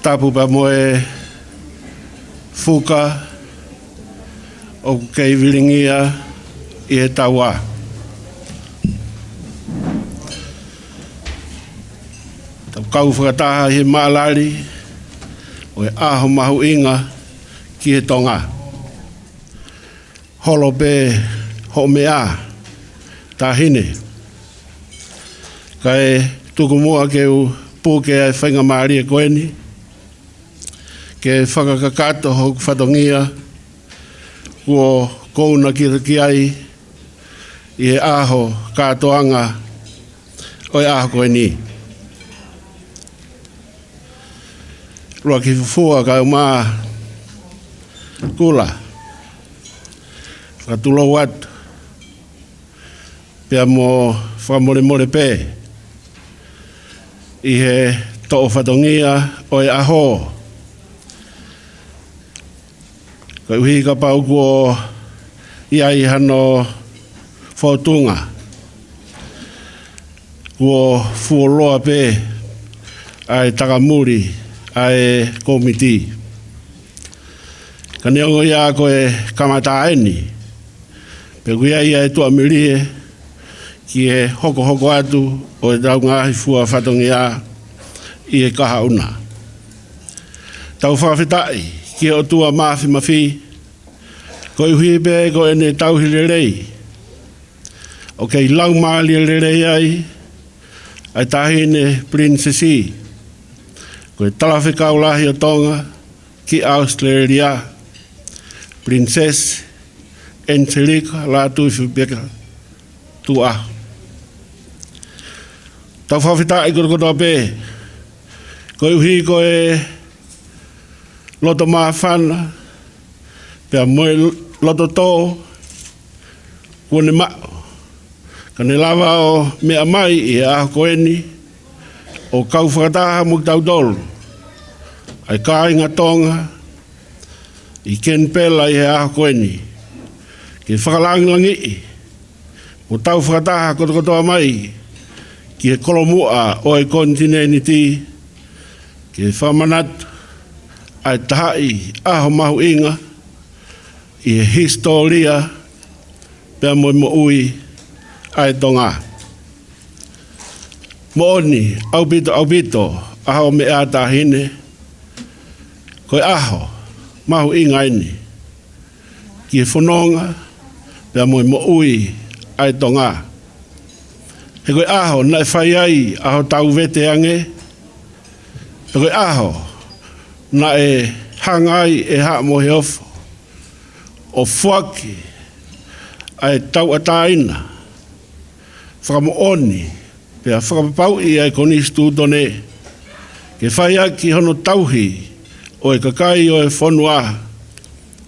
Tapu pea mo e fuka ʻoku kei vilingia ʻi he taua. Tau kau fakataha ʻi he maʻalali ʻo e ʻaho mahuʻinga ki he Tonga. Holo pē hoʻo meʻa, Taʻahine. Kae tuku muʻa ke u puke ʻa e faingamālie ko eni, ke fakakakato hoku fatongia kuo kouna kita ki ai ʻi he ʻaho kātoanga ʻo e ʻaho ko eni. Lua ki fufua kae ʻumaʻā Kula. Fakatulou atu pea mo fakamolemole pē ʻi he toʻo fatongia ʻo e ʻaho. Koeʻuhi kapau kuo ʻi ai hano fōtunga, kuo fuoloa pē ʻa e takamuli ʻa e kōmiti. Ka neongo ia ko e kamata eni, pea ʻoku ʻi ai ʻa e tuʻamelie ki he hokohoko atu ʻo e tau ngaahi fua fatongia ʻi he kahaʻu na. Tau fakafetaʻi ki he ʻOtua Māfimafi, koeʻuhi pē ko ʻene tauhi lelei, ʻoku kei laumālie lelei ai ʻa e Taʻahine Pilinisesi, ko e Talafekau Lahi ʻo Tonga ki ʻAositelēlia, Pilinisesi ʻAniselika Lātūfuipeka Tuʻaho. Tau fakafetaʻi kotokotoa pē, koeʻuhi ko e loto māfana pea mo e loto tō kuo ne maʻu, ka ne lava ʻo meʻa mai ʻi he ʻaho ko eni ʻo kau fakataha mo kitautolu ʻa e kāinga Tonga ʻi Kenipela ʻi he ʻaho ko eni, ke fakalangilangiʻi mo tau fakataha kotokotoa mai ki he kolomuʻa ʻo e konitinēniti, ke fakamanatu ʻa e tahaʻi ʻaho mahuʻinga ʻi he hisitōlia pea mo e moʻui ʻa e Tonga. Moʻoni ʻaupito, ʻaupito, ʻaho meʻa Taʻahine, ko e ʻaho mahuʻinga eni ki he fononga pea mo e moʻui ʻa e Tonga. He ko e ʻaho naʻe fai ai ʻa hotau veteange, he ko e ʻaho naʻe hanga ai ʻe Haʻa Moheofo ʻo foaki ʻa e tauʻatāina fakamoʻoni pea fakapapauʻi ʻa e konisitūtone, ke fai ʻaki hono tauhi ʻo e kakai ʻo e fonua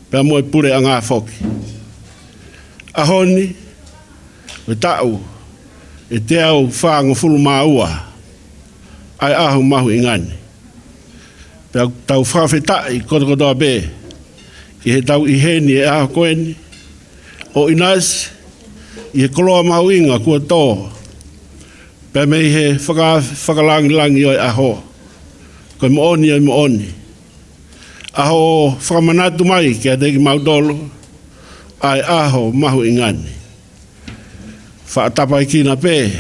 pea mo e puleʻanga foki. ʻAho ni, ko e taʻu ʻe teau fāngofulu mā ua ʻa e ʻaho mahuʻinga ni. Pea tau fakafetaʻi kotokotoa pē ʻi heʻetau ʻi heni he ʻaho ko eni, ʻo ʻinasi ʻi he koloa mahuʻinga kuo tō pea mei he faka-, fakalangilangi ʻo e ʻaho. Ko e moʻoni ʻo e moʻoni, ʻaho ʻo fakamanatu mai kiate kimautolu ʻa e ʻaho mahuʻinga ni. Faʻa tapaikina pē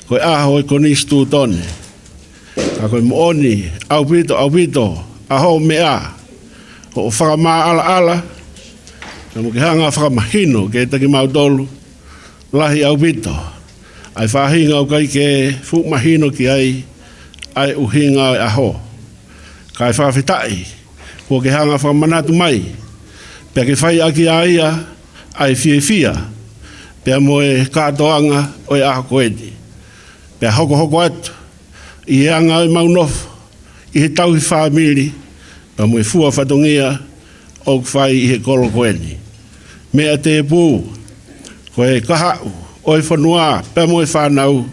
ko e ʻaho ʻo e konisitūtone, ka ko e moʻoni ʻaupito, ʻaupito ʻaho meʻa ʻo fakamaʻalaʻala, ka mo ke hanga fakamahino kiate kimautolu lahi ʻaupito ʻa e faʻahinga ʻoku ʻikai ke fuʻu mahino ki ai ʻa e ʻuhinga ʻo e ʻaho. Kae fakafetaʻi kuo ke hanga fakamanatu mai, pea ke fai ʻaki ʻa ia ʻa e fiefia pea mo e kātoanga ʻo e ʻaho ko eni, pea hokohoko atu ʻi he anga ʻo ʻemau nofo ʻi he tauhi fāmili pea mo e fua fatongia ʻoku fai ʻi he kolo ko eni. Meʻa tēpū, ko e kahaʻu ʻo e fonua pea mo e fānau,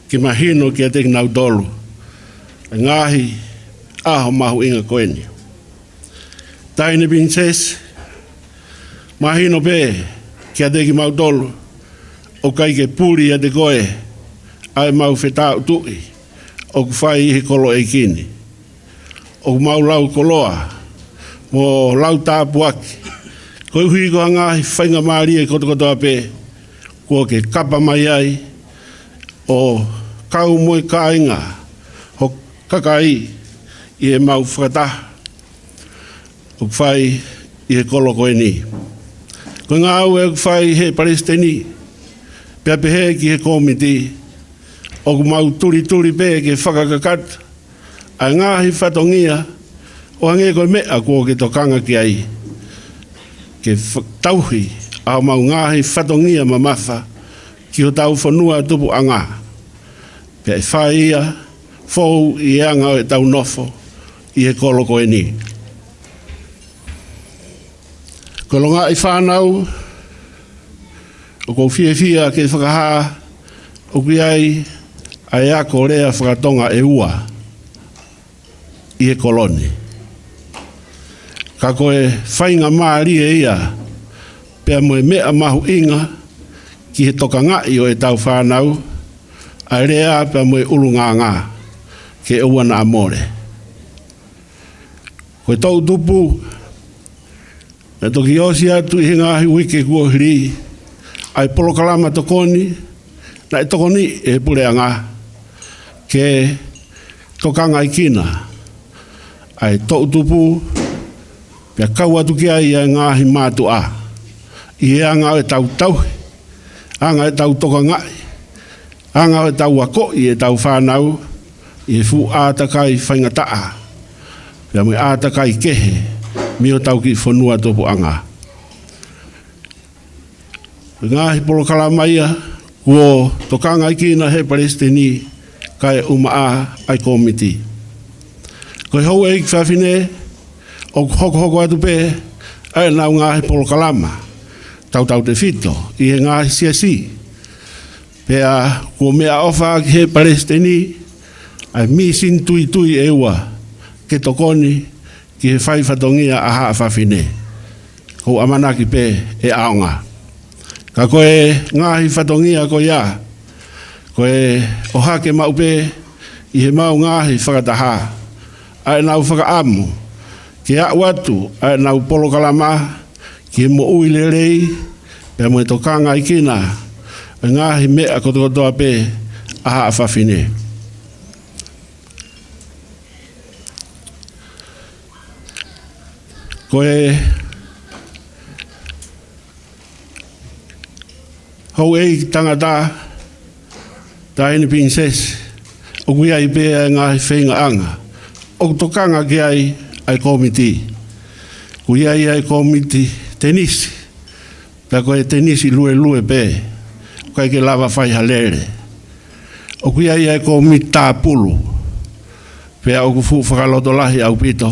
ke mahino kiate kinautolu ʻa e ngaahi ʻaho mahuʻinga ko eni. Taʻahine Pilinisesi, mahino pē kiate kimautolu ʻoku ʻikai ke puli ʻiate koe ʻa ʻemau fetāʻutuʻi ʻoku fai ʻi he kolo ʻeiki ni. ʻOku mau lau koloa mo lau tāpuaki, koeʻuhi ko e ngaahi faingamālie kotokotoa pē kuo ke kapa mai ai ʻo kau mo e kāinga ho kakai ʻi heʻemau fakataha ʻoku fai ʻi he kolo ko eni. Ko e ngāue ʻoku fai ʻe he palesiteni pea pehē ki he kōmiti, ʻoku mau tulituli pē ke fakakakato ʻa e ngaahi fatongia ʻo hangē ko e meʻa kuo ke tokanga ki ai, ke fa-, tauhi ʻa homau ngaahi fatongia mamafa ki hotau fonua tupuʻanga. Pea ʻe fai ia fou ʻi he anga ʻo ʻetau nofo ʻi he kolo ko eni. Ko e longaʻi fānau, ʻoku ou fiefia ke fakahā ʻoku ʻi ai ʻa e ako lea faka-Tonga ʻe ua ʻi he kolo ni. Ka ko e faingamālie ia, pea mo e meʻa mahuʻinga ki he tokangaʻi ʻo ʻetau fānau, ʻa e lea pea mo e ʻulungaanga, ke ʻoua naʻa mole. Ko e toʻutupu, naʻe toki ʻosi atu ʻi he ngaahi uike kuo hili ʻa e polokalama tokoni naʻe tokoniʻi ʻe he puleʻanga ke tokangaʻi kinaua ʻa e toʻutupu, pea kau atu ki ai ʻa e ngaahi mātuʻa, ʻi he anga ʻo ʻetau tauhi, anga ʻo ʻetau tokangaʻi, anga ʻo ʻetau akoʻi ʻetau fānau ʻi he fuʻu ʻātakai faingataʻa, pea mo e ʻātakai kehe mei hotau kiʻi fonua tupuʻanga. Ko e ngaahi polokalama ia kuo tokangaʻi kinaua ʻe he Palesiteni kae ʻumaʻā ʻa e kōmiti. Ko e houʻeiki fafine, ʻoku hokohoko atu pē ʻa ʻenau ngaahi polokalama tautautefito ʻi he ngaahi siasi. Pea kuo meʻaʻofa ʻaki ʻe he Palesiteni ʻa e mīsini tuitui ʻe ua ke tokoni ki he fai fatongia ʻa haʻa fafine. ʻOku ou ʻamanaki pē ʻe ʻaonga. Ka ko e ngaahi fatongia ko ia, ko e ʻohake maʻu pē ʻi heʻemau ngaahi fakataha ʻa ʻenau fakaʻamu ke aʻu atu ʻa ʻenau polokalama ki he moʻui lelei, pea mo e tokangaʻi kinaua ʻa e ngaahi meʻa kotokotoa pē ʻa haʻa fafine. Ko e houʻeiki tangata, Taʻahine Pilinisesi, ʻoku ʻi ai pē ʻa e ngaahi feingaʻanga ʻoku tokanga ki ai ʻa e kōmiti. ʻOku ʻi ai ʻa e kōmiti tenisi, pea ko e tenisi luelue pē, ʻoku ʻikai ke lava fai ha lele. ʻOku ʻi ai ʻa e kōmiti tāpulu, pea ʻoku fuʻu fakalotolahi ʻaupito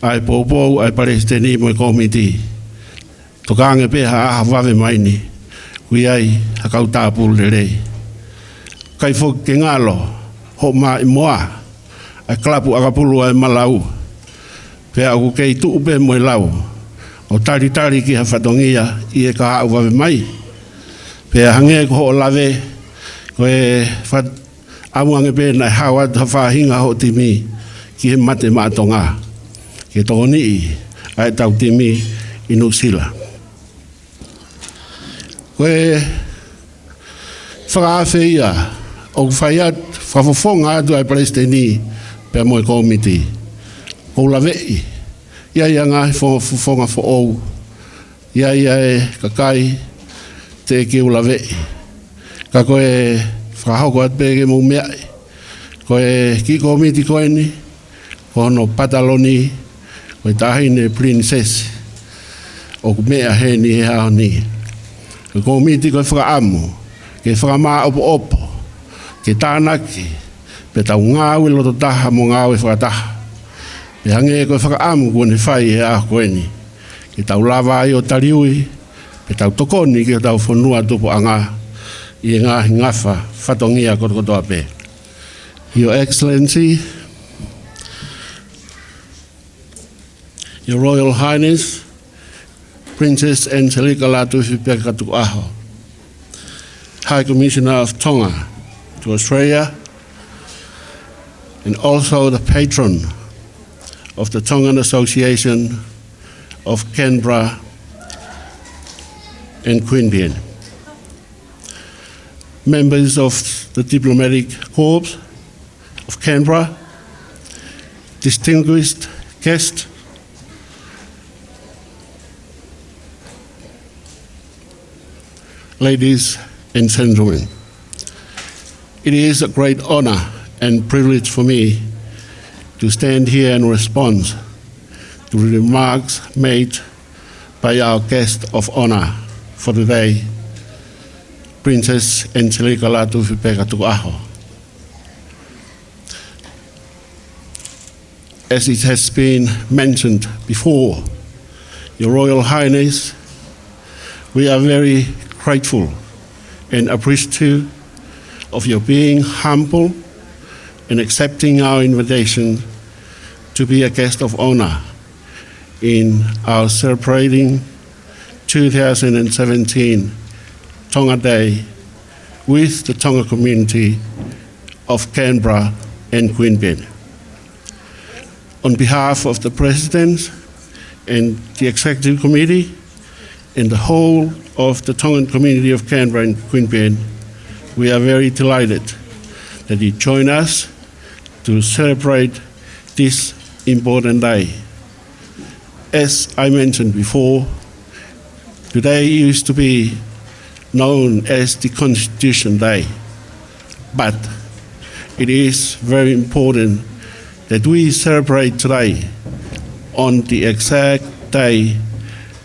ʻa e poupou ʻa e Palesiteni mo e kōmiti. Tokanga pē ha ʻaho vave mai ni, ʻoku ʻi ai ha kau tāpulu lelei. ʻIkai foki ke ngalo hoʻo maʻimoa ʻa e kalapu ʻakapulu ʻa e Malau. Pea ʻoku kei tuʻu pē mo e lau ʻo talitali ki ha fatongia ʻi he kahaʻu vave mai. Pea hangē ko hoʻo lave, ko e fat-, ʻamu ange pē naʻe hao atu ha faʻahinga hoʻo timi ki he Mate Maʻa Tonga ke tokoniʻi ʻa ʻetau timi ʻi Nuʻusila. Ko e fakaafe ia ʻoku fai atu, fakafofonga atu ʻa e Palesiteni pea mo e kōmiti. ʻOku ou laveʻi ʻa e ngaahi fo-, fofonga foʻou, ʻa e kakai teʻeki ke u laveʻi. Ka ko e fakahoko atu pē ke mou meaʻi, ko e kiʻi kōmiti ko eni, ko hono pataloni, ko e Taʻahine Pilinisesi ʻoku meʻa heni he ʻaho ni. Ko e kōmiti ko e fakaʻamu ke fakamāʻopoʻopo, ke tānaki, pea tau ngāue loto taha mo ngāue fakataha. Pea hangē ko e fakaʻamu kuo ne fai he ʻaho ko eni, ke tau lava ai ʻo taliui, pea tau tokoni ki hotau fonua tupuʻanga ʻi he ngaahi ngafa fatongia kotokotoa pē. Your Excellency, Your Royal Highness, Princess Angelika Lātūfuipeka Tukuʻaho, High Commissioner of Tonga to Australia, and also the patron of the Tongan Association of Canberra and Queanbeyan. Members of the Diplomatic Corps of Canberra, distinguished guests, ladies and gentlemen, it is a great honor and privilege for me to stand here and respond to the remarks made by our guest of honor for today, Princess Angelika Lātūfuipeka Tukuʻaho. As it has been mentioned before, Your Royal Highness, we are very grateful and appreciative of your being humble and accepting our invitation to be a guest of honor in our celebrating two thousand and seventeen Tonga Day with the Tonga community of Canberra and Queanbeyan. On behalf of the President and the Executive Committee and the whole of the Tongan community of Canberra and Queanbeyan, we are very delighted that you join us to celebrate this important day. As I mentioned before, today used to be known as the Constitution Day, but it is very important that we celebrate today on the exact day,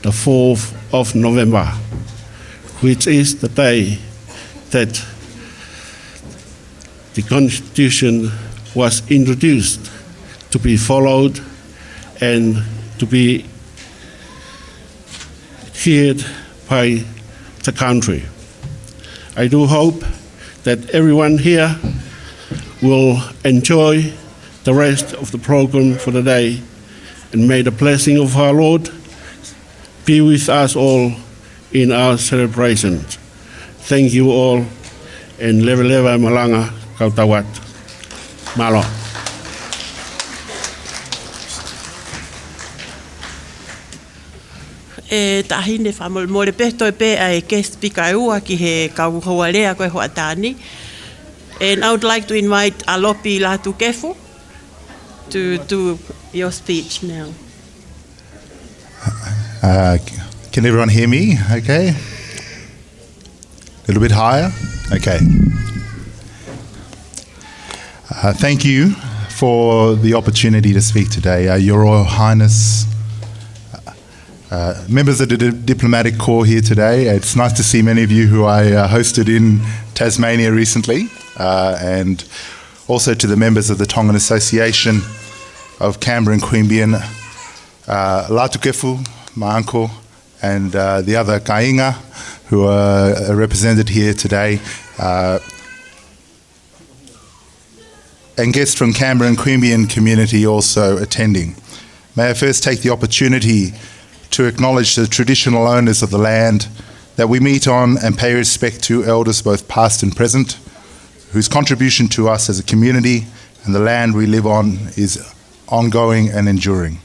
the fourth of November, which is the day that the Constitution was introduced to be followed and to be heard by the country. I do hope that everyone here will enjoy the rest of the program for the day, and may the blessing of our Lord be with us all in our celebrations. Thank you all, and leveleva e malanga, kau tau atu. Mālō. E Taʻahine, fakamolemole pē, toe pē ʻa e guest speaker ʻe ua ki he kau houa lea ko e hoʻatā ni. And I would like to invite Alofi Lātūkefu to do your speech now. Uh, can everyone hear me? Okay. A little bit higher? Okay. Uh, thank you for the opportunity to speak today. Uh, Your Royal Highness, uh, members of the di- diplomatic corps here today, it's nice to see many of you who I, uh, hosted in Tasmania recently, uh, and also to the members of the Tongan Association of Canberra and Queanbeyan, uh, Lātūkefu, my uncle, and, uh, the other kāinga who are represented here today, uh, and guests from Canberra and Queanbeyan community also attending. May I first take the opportunity to acknowledge the traditional owners of the land that we meet on and pay respect to elders both past and present, whose contribution to us as a community and the land we live on is ongoing and enduring.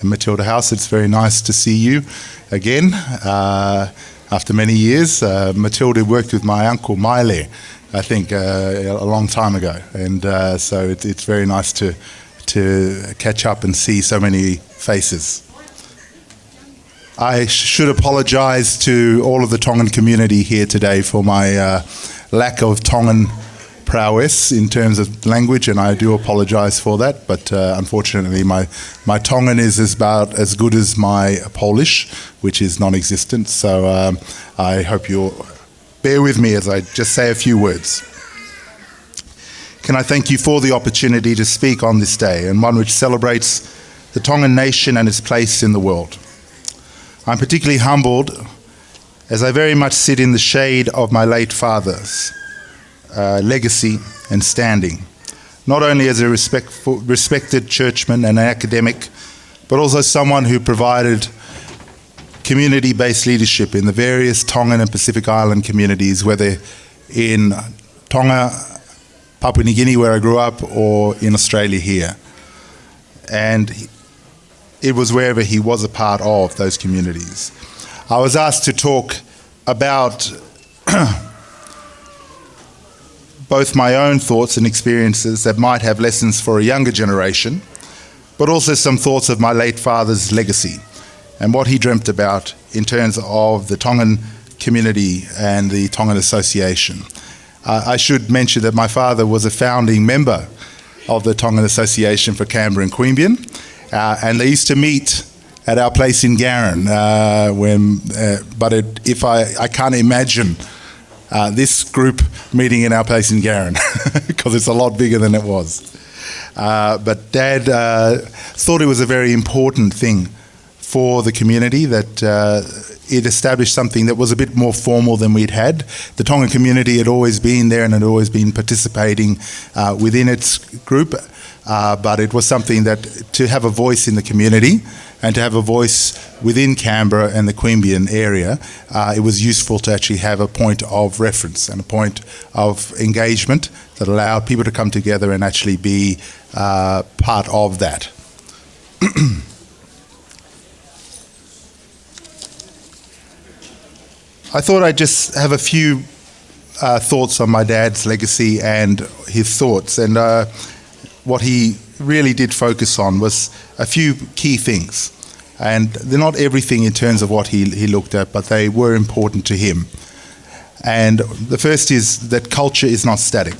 And Matilda House, it's very nice to see you again, uh, after many years. Uh, Matilda worked with my uncle Maile, I think, uh, a long time ago, and, uh, so it, it's very nice to to catch up and see so many faces. I sh- should apologise to all of the Tongan community here today for my, uh, lack of Tongan prowess in terms of language, and I do apologise for that, but, uh, unfortunately my, my Tongan is about as good as my Polish, which is non-existent, so, um, I hope you'll bear with me as I just say a few words. Can I thank you for the opportunity to speak on this day, and one which celebrates the Tongan nation and its place in the world. I'm particularly humbled as I very much sit in the shade of my late father's, uh, legacy and standing, not only as a respectful, respected churchman and an academic, but also someone who provided community-based leadership in the various Tongan and Pacific Island communities, whether in Tonga, Papua New Guinea, where I grew up, or in Australia here. And it was wherever he was a part of those communities. I was asked to talk about both my own thoughts and experiences that might have lessons for a younger generation, but also some thoughts of my late father's legacy and what he dreamt about in terms of the Tongan community and the Tongan Association. Uh, I should mention that my father was a founding member of the Tongan Association for Canberra and Queanbeyan, uh, and they used to meet at our place in Garran. Uh, when, uh, but it, if I, I can't imagine, uh, this group meeting in our place in Garran because it's a lot bigger than it was. Uh, but Dad uh, thought it was a very important thing for the community that uh, it established something that was a bit more formal than we'd had. The Tongan community had always been there and had always been participating uh, within its group, uh, but it was something that to have a voice in the community and to have a voice within Canberra and the Queanbeyan area, uh, it was useful to actually have a point of reference and a point of engagement that allowed people to come together and actually be uh, part of that. I thought I'd just have a few uh, thoughts on my dad's legacy and his thoughts. And uh, what he really did focus on was a few key things. And they're not everything in terms of what he, he looked at, but they were important to him. And the first is that culture is not static.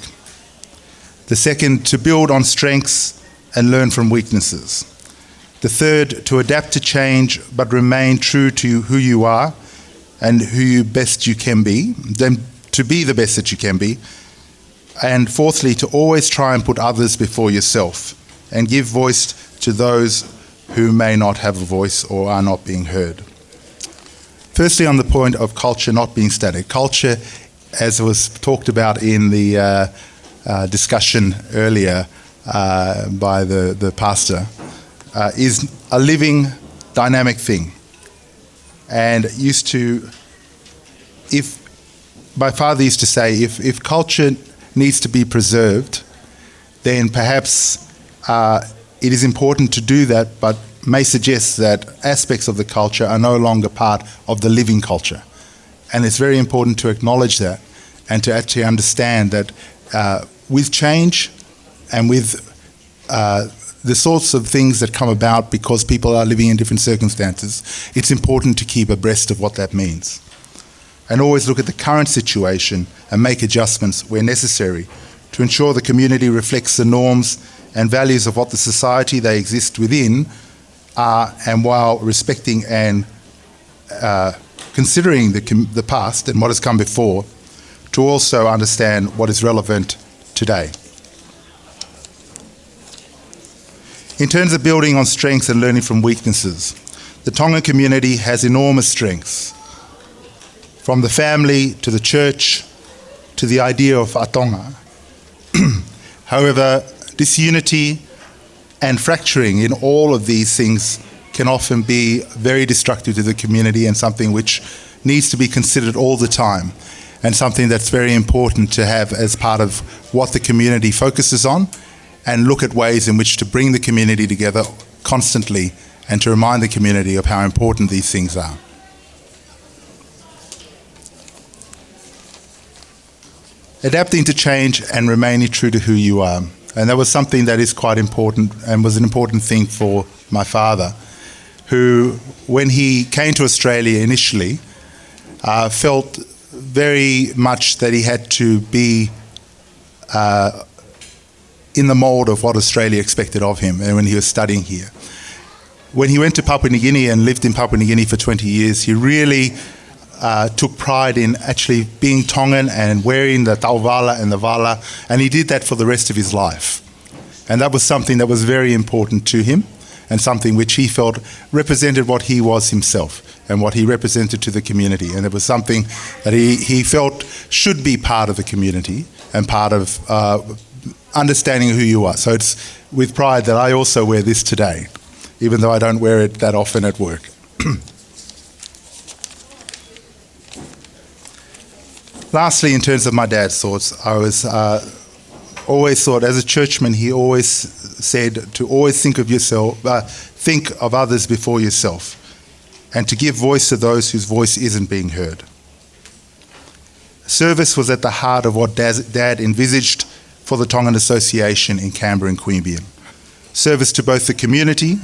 The second, to build on strengths and learn from weaknesses. The third, to adapt to change but remain true to who you are and who you best you can be, then to be the best that you can be. And fourthly, to always try and put others before yourself and give voice to those who may not have a voice or are not being heard. Firstly, on the point of culture not being static, culture, as was talked about in the uh, uh, discussion earlier uh, by the, the pastor, uh, is a living, dynamic thing. And used to, if my father used to say, if, if culture needs to be preserved, then perhaps uh, it is important to do that, but may suggest that aspects of the culture are no longer part of the living culture. And it's very important to acknowledge that and to actually understand that uh, with change and with uh, the sorts of things that come about because people are living in different circumstances, it's important to keep abreast of what that means. And always look at the current situation and make adjustments where necessary to ensure the community reflects the norms and values of what the society they exist within are, and while respecting and uh, considering the, the past and what has come before, to also understand what is relevant today. In terms of building on strengths and learning from weaknesses, the Tongan community has enormous strengths, from the family to the church to the idea of faʻatonga. However, disunity and fracturing in all of these things can often be very destructive to the community and something which needs to be considered all the time and something that's very important to have as part of what the community focuses on and look at ways in which to bring the community together constantly and to remind the community of how important these things are. Adapting to change and remaining true to who you are. And that was something that is quite important and was an important thing for my father, who, when he came to Australia initially, uh, felt very much that he had to be uh, in the mould of what Australia expected of him and when he was studying here. When he went to Papua New Guinea and lived in Papua New Guinea for twenty years, he really uh, took pride in actually being Tongan and wearing the tauvala and the vala, and he did that for the rest of his life. And that was something that was very important to him and something which he felt represented what he was himself and what he represented to the community. And it was something that he, he felt should be part of the community and part of uh, understanding who you are. So it's with pride that I also wear this today, even though I don't wear it that often at work. Lastly, in terms of my dad's thoughts, I was uh, always thought, as a churchman, he always said to always think of yourself, uh, think of others before yourself, and to give voice to those whose voice isn't being heard. Service was at the heart of what Dad envisaged for the Tongan Association in Canberra and Queanbeyan. Service to both the community,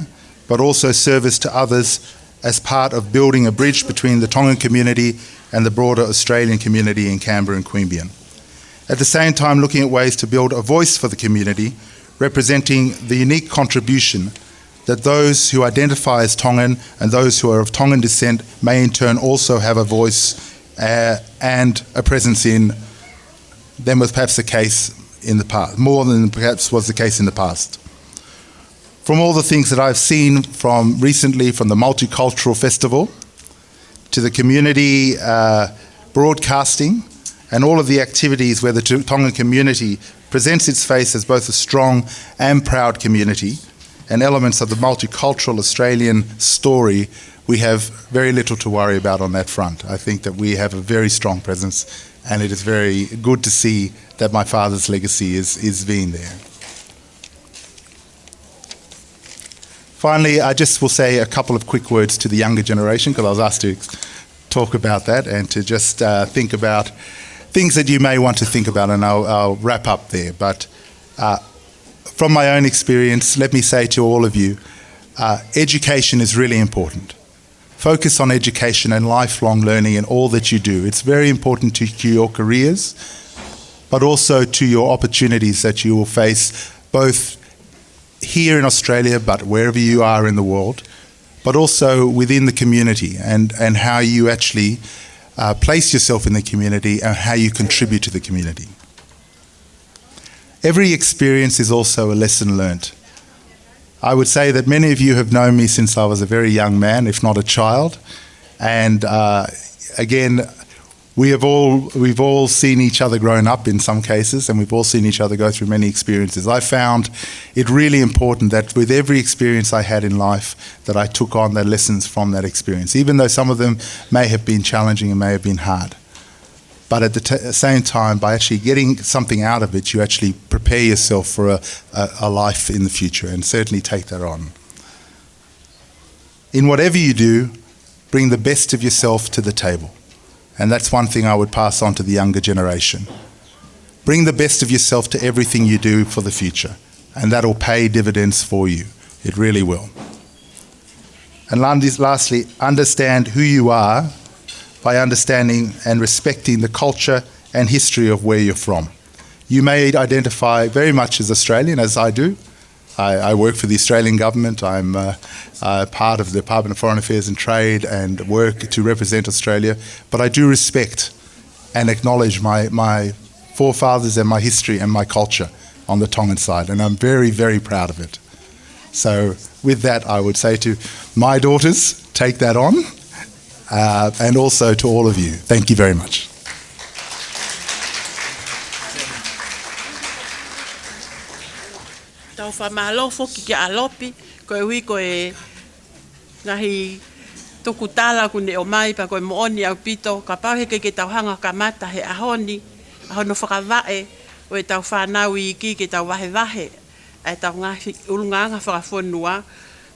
but also service to others as part of building a bridge between the Tongan community and the broader Australian community in Canberra and Queanbeyan. At the same time, looking at ways to build a voice for the community, representing the unique contribution that those who identify as Tongan and those who are of Tongan descent may in turn also have a voice uh, and a presence in, than was perhaps the case in the past, more than perhaps was the case in the past. From all the things that I've seen from recently, from the multicultural festival to the community, uh, broadcasting and all of the activities where the T-, Tongan community presents its face as both a strong and proud community, and elements of the multicultural Australian story, we have very little to worry about on that front. I think that we have a very strong presence, and it is very good to see that my father's legacy is, is being there. Finally, I just will say a couple of quick words to the younger generation, 'cause I was asked to ex-, talk about that and to just, uh, think about things that you may want to think about, and I'll, I'll wrap up there. But, uh, from my own experience, let me say to all of you, uh, education is really important. Focus on education and lifelong learning in all that you do. It's very important to, to your careers, but also to your opportunities that you will face, both here in Australia, but wherever you are in the world, but also within the community and, and how you actually, uh, place yourself in the community and how you contribute to the community. Every experience is also a lesson learnt. I would say that many of you have known me since I was a very young man, if not a child. And, uh, again, we have all, we've all seen each other grown up in some cases, and we've all seen each other go through many experiences. I found it really important that with every experience I had in life, that I took on the lessons from that experience, even though some of them may have been challenging and may have been hard. But at the t-, same time, by actually getting something out of it, you actually prepare yourself for a, a, a life in the future and certainly take that on. In whatever you do, bring the best of yourself to the table. And that's one thing I would pass on to the younger generation. Bring the best of yourself to everything you do for the future, and that'll pay dividends for you. It really will. And lan-, lastly, understand who you are by understanding and respecting the culture and history of where you're from. You may identify very much as Australian, as I do. I, I work for the Australian government. I'm, uh, uh, part of the Department of Foreign Affairs and Trade and work to represent Australia. But I do respect and acknowledge my, my forefathers and my history and my culture on the Tongan side. And I'm very, very proud of it. So with that, I would say to my daughters, take that on, uh, and also to all of you. Thank you very much. Tau fakamālō foki kia ʻAlopi, koeʻuhi ko e ngaahi tukutala kuo ne ʻomai pea ko e moʻoni ʻaupito, kapau heʻikai ke tau hanga ʻo kamata he ʻaho ni, ʻa hono fakavaʻe ʻo ʻetau fānau iiki ke tau vahevahe ʻa ʻetau ngaahi ʻulungaanga fakafonua,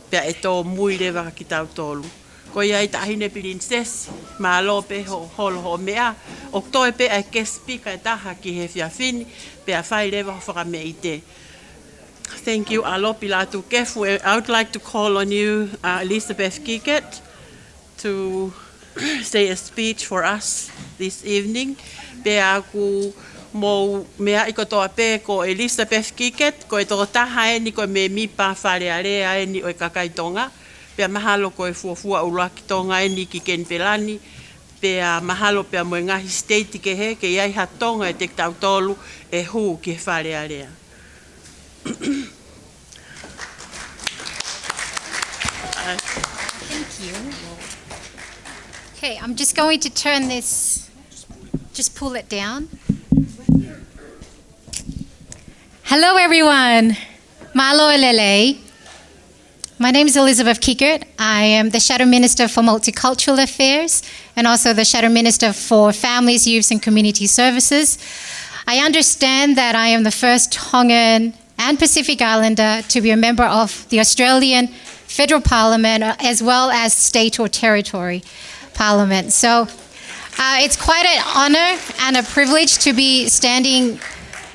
pea ʻe tōmui leva kia kitautolu. Ko ia ai Taʻahine Pilinisesi, mālō pē hoʻo holo hoʻo meʻa, ʻoku toe pē ʻa e guest speaker ʻe taha ki he efiafi ni, pea fai leva hoʻo fakameʻite. Thank you, ʻAlopi Lātūkefu. I would like to call on you, uh, Elizabeth Kiket, to say a speech for us this evening. Pea ʻoku mou meaʻi kotoa pē ko Elizabeth Kiket, ko e tokotaha eni ko e mēmipa Fale Alea eni ʻo e kakai Tonga. Pea mahalo ko e fuofua ʻuluaki Tonga eni ki Kenipela ni. Pea mahalo pea mo e ngaahi state kehe, ke ʻi ai ha Tonga ʻiate kitautolu ʻe hū ki he Fale Alea. Thank you. Okay, I'm just going to turn this, just pull it down. Hello, everyone. Mālō e lelei. My name is Elizabeth Kickert. I am the Shadow Minister for Multicultural Affairs and also the Shadow Minister for Families, Youths and Community Services. I understand that I am the first Tongan and Pacific Islander to be a member of the Australian Federal Parliament, uh, as well as state or territory parliament. So, uh, it's quite an honour and a privilege to be standing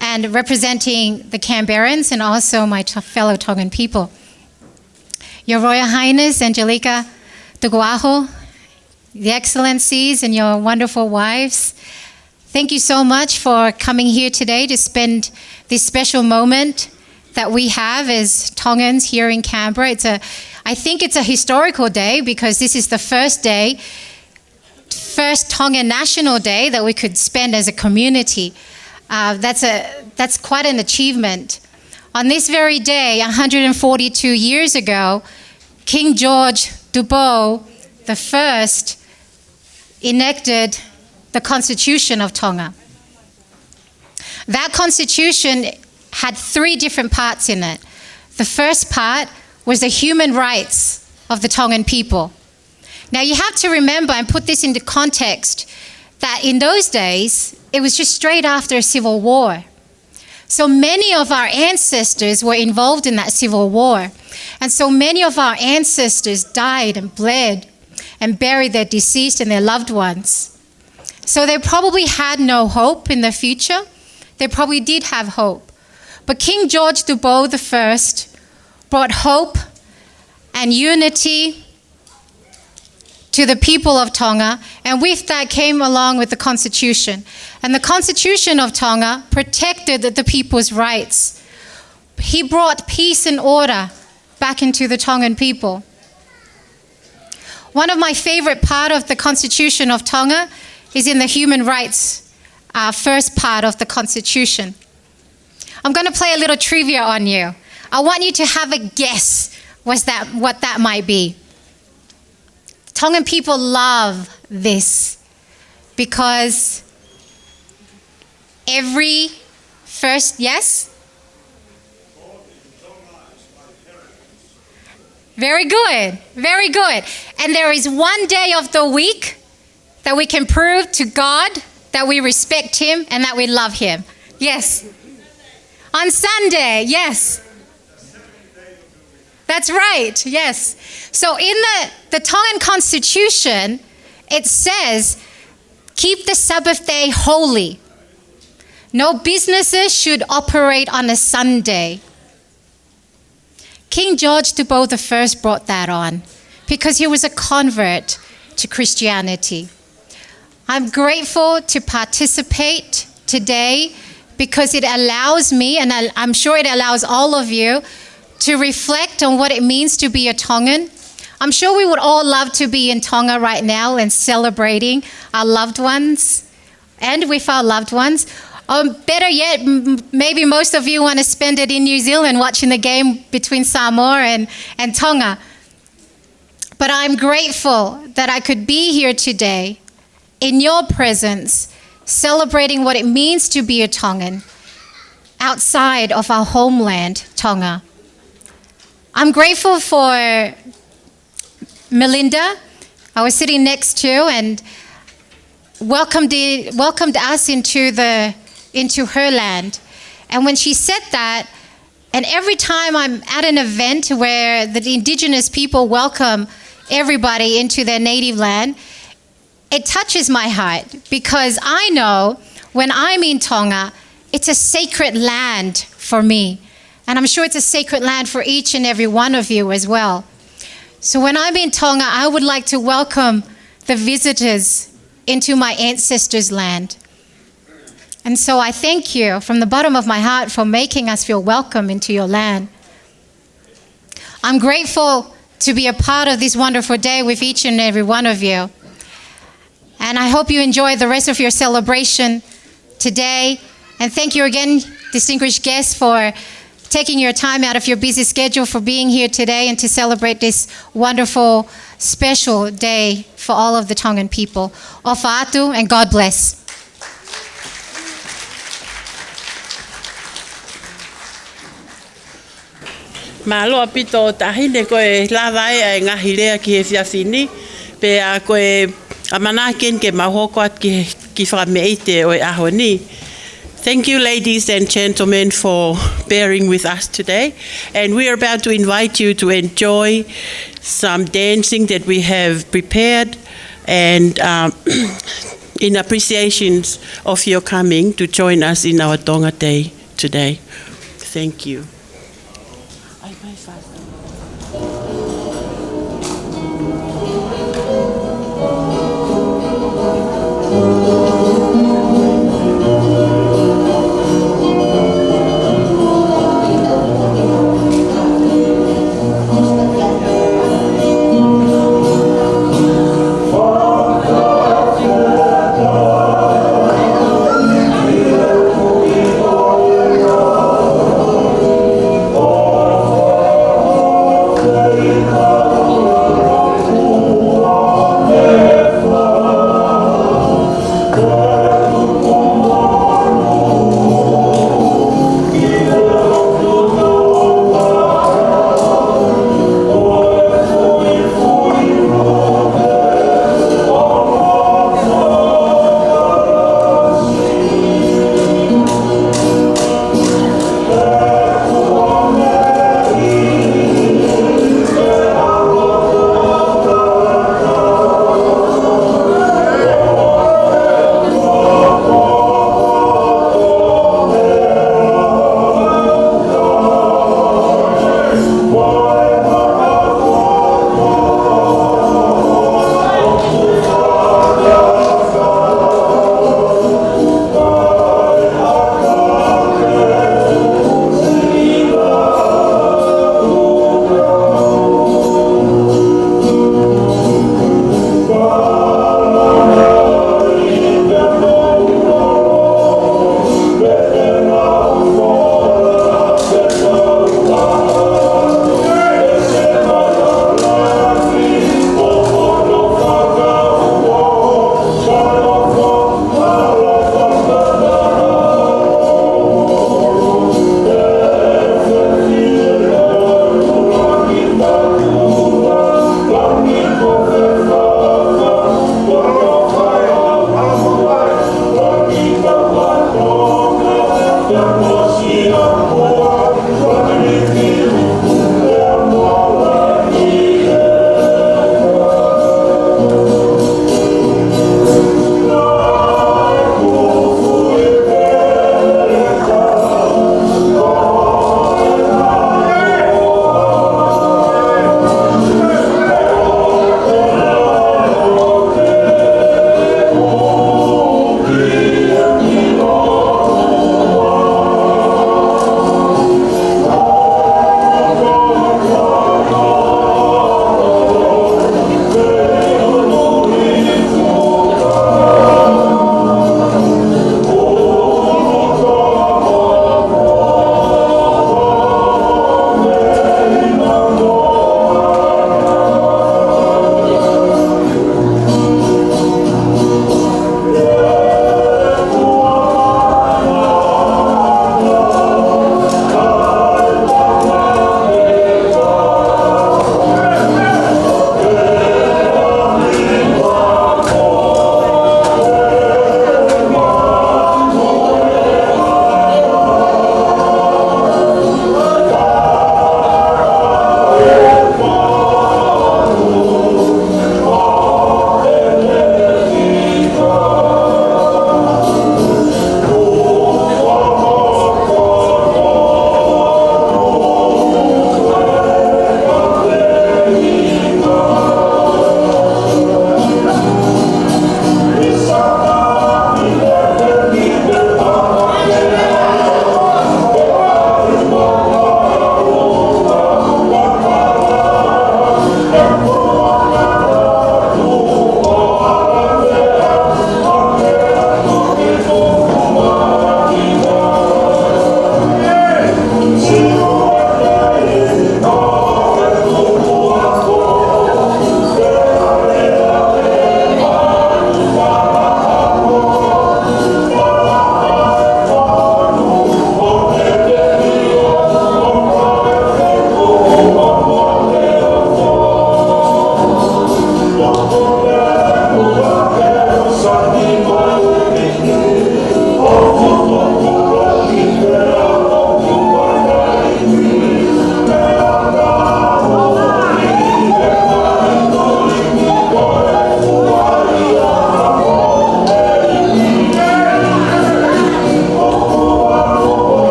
and representing the Canberrans and also my t-, fellow Tongan people. Your Royal Highness Angelika Tukuʻaho, the Excellencies and your wonderful wives, thank you so much for coming here today to spend this special moment that we have as Tongans here in Canberra. It's a, I think it's a historical day because this is the first day, first Tongan National Day that we could spend as a community. Uh, that's a, that's quite an achievement. On this very day, a hundred and forty-two years ago, King George Tupou the First enacted the Constitution of Tonga. That constitution had three different parts in it. The first part was the human rights of the Tongan people. Now, you have to remember and put this into context that in those days, it was just straight after a civil war. So many of our ancestors were involved in that civil war. And so many of our ancestors died and bled and buried their deceased and their loved ones. So they probably had no hope in the future. They probably did have hope. But King George Tupou the First brought hope and unity to the people of Tonga, and with that came along with the Constitution. And the Constitution of Tonga protected the, the people's rights. He brought peace and order back into the Tongan people. One of my favorite part of the Constitution of Tonga is in the human rights, uh, first part of the Constitution. I'm gonna play a little trivia on you. I want you to have a guess what's that, what that might be. Tongan people love this because every first, yes? Very good, very good. And there is one day of the week that we can prove to God that we respect him and that we love him. Yes. On Sunday, yes. That's right, yes. So in the, the Tongan Constitution, it says, "Keep the Sabbath day holy. No businesses should operate on a Sunday." King George Tupou the First brought that on because he was a convert to Christianity. I'm grateful to participate today because it allows me, and I, I'm sure it allows all of you, to reflect on what it means to be a Tongan. I'm sure we would all love to be in Tonga right now and celebrating our loved ones and with our loved ones. Um, better yet, m-, maybe most of you wanna spend it in New Zealand watching the game between Samoa and, and Tonga. But I'm grateful that I could be here today in your presence, celebrating what it means to be a Tongan outside of our homeland, Tonga. I'm grateful for Melinda, I was sitting next to, and welcomed, welcomed us into the, into her land. And when she said that, and every time I'm at an event where the indigenous people welcome everybody into their native land, it touches my heart because I know when I'm in Tonga, it's a sacred land for me. And I'm sure it's a sacred land for each and every one of you as well. So when I'm in Tonga, I would like to welcome the visitors into my ancestors' land. And so I thank you from the bottom of my heart for making us feel welcome into your land. I'm grateful to be a part of this wonderful day with each and every one of you. And I hope you enjoy the rest of your celebration today. And thank you again, distinguished guests, for taking your time out of your busy schedule for being here today and to celebrate this wonderful, special day for all of the Tongan people. ʻOfa atu, and God bless. Mālō ʻaupito taʻahine, ko e lava ē ʻa e ngaahi lea ki he efiafi ni, pea ko e ʻamanaki eni ke mau hoko atu ki he kiʻi fakameʻite ʻo e ʻaho ni. Thank you, ladies and gentlemen, for bearing with us today. And we are about to invite you to enjoy some dancing that we have prepared, and, um, in appreciation of your coming to join us in our Tonga Day today. Thank you.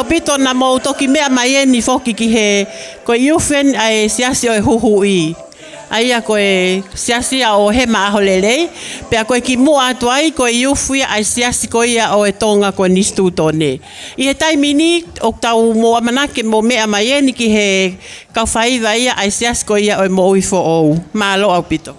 ʻaupito naʻa mou toki meʻa mai eni foki ki he, ko e iufi eni ʻa e Siasi ʻo e Huhuʻi. ʻA ia ko e siasi ia ʻo Hema ʻAholelei, pea ko e kimuʻa atu ai ko e iufi ia ʻa e siasi ko ia ʻo e Tonga ko Nisitūtone. ʻI he taimi ni ʻoku tau mou ʻamanaki ke mou meʻa mai eni ki he kau faiva ia ʻa e siasi ko ia ʻo e Moʻui Foʻou. Mālō ʻaupito.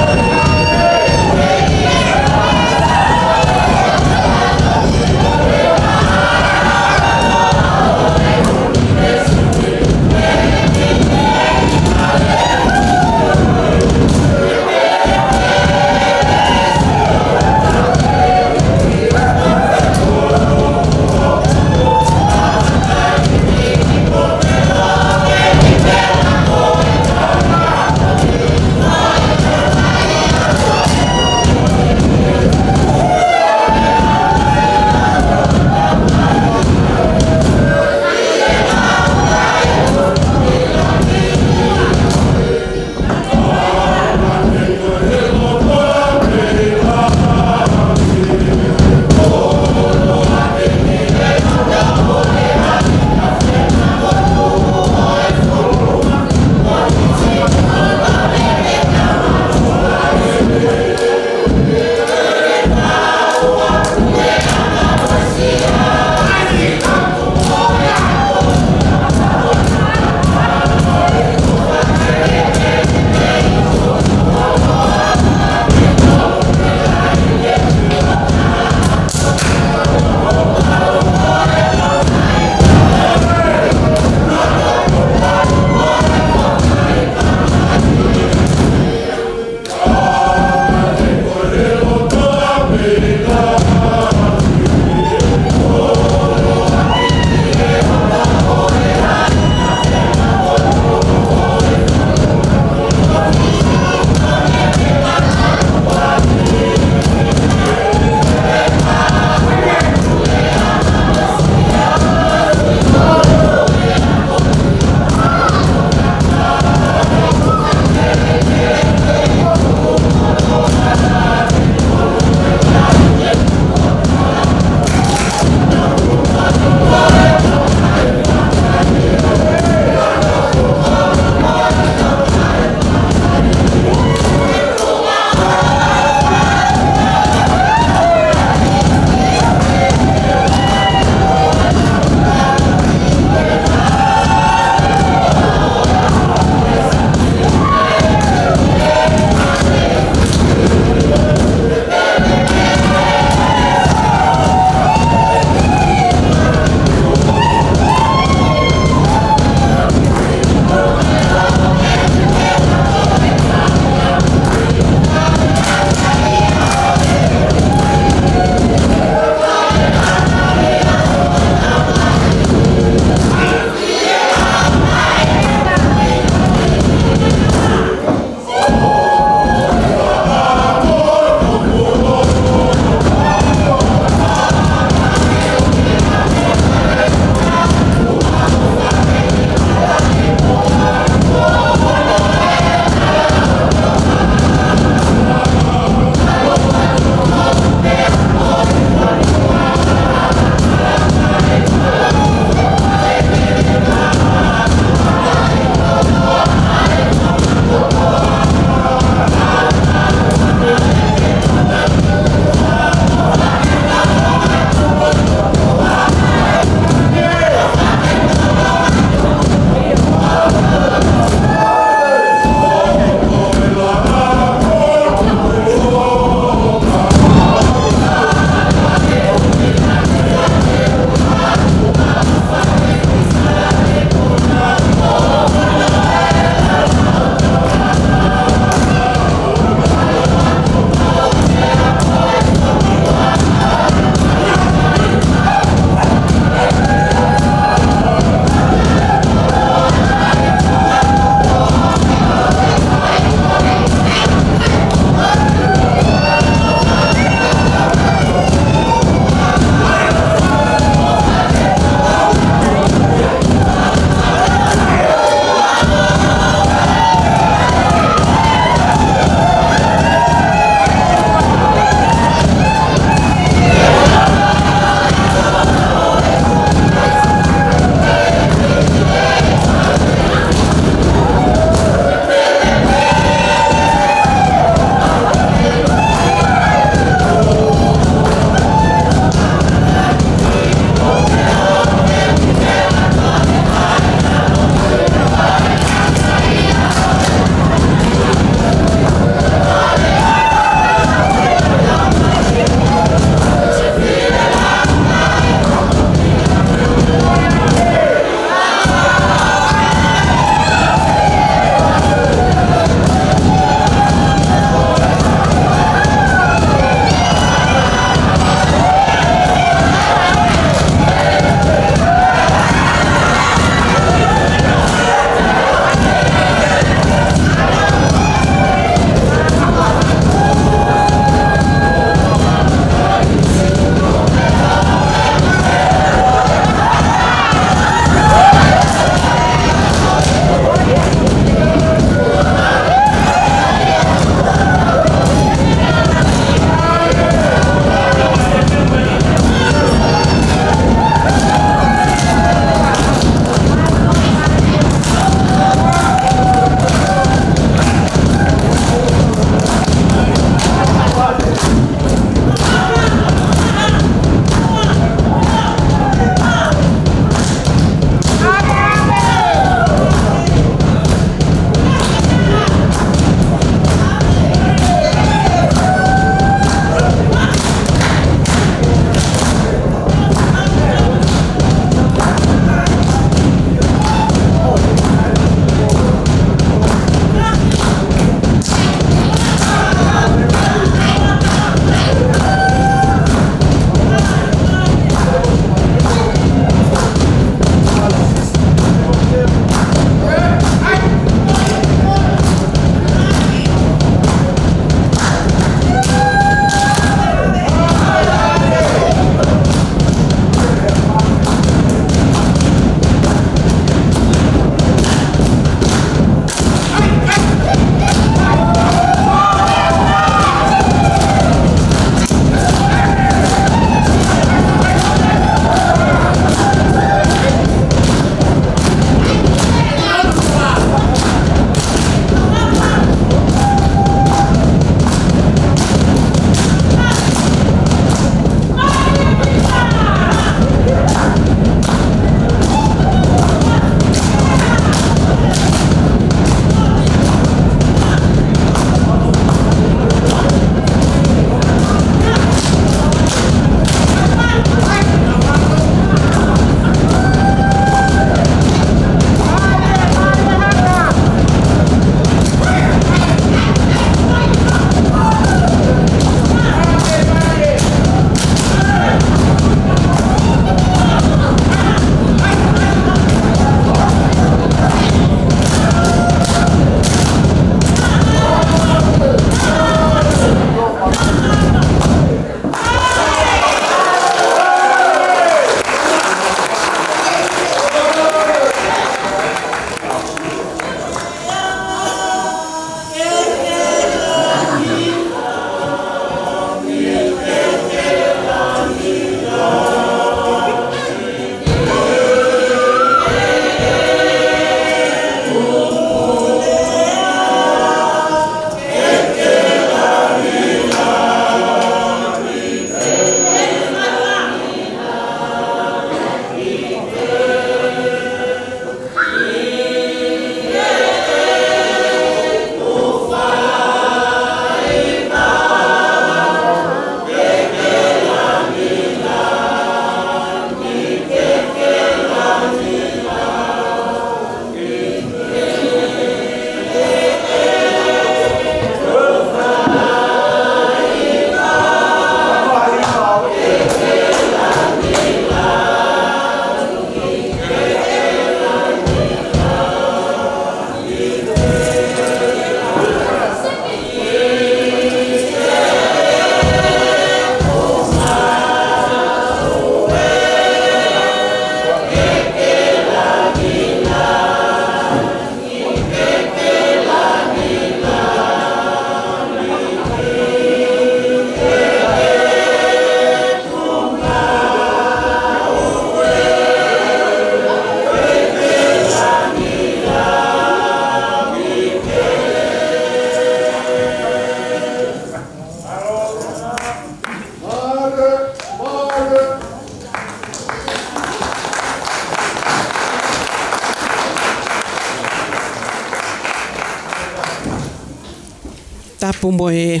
Pea mo e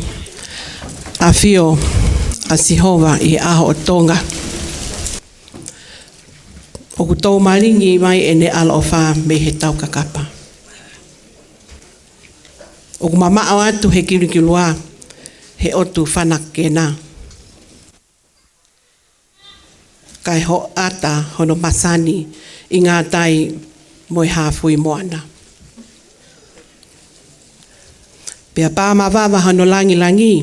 ʻafio ʻa Sihova ʻi he ʻaho ʻo Tonga. ʻOku toumalingi mai ʻene ʻaloʻofa mei he taukakapa. ʻOku mamaʻo atu he kilukilua he ʻotu fana kena. Kae hoʻata hono masani ʻi ngātai mo e hāfui moana. Pea pā mavava hono langilangi,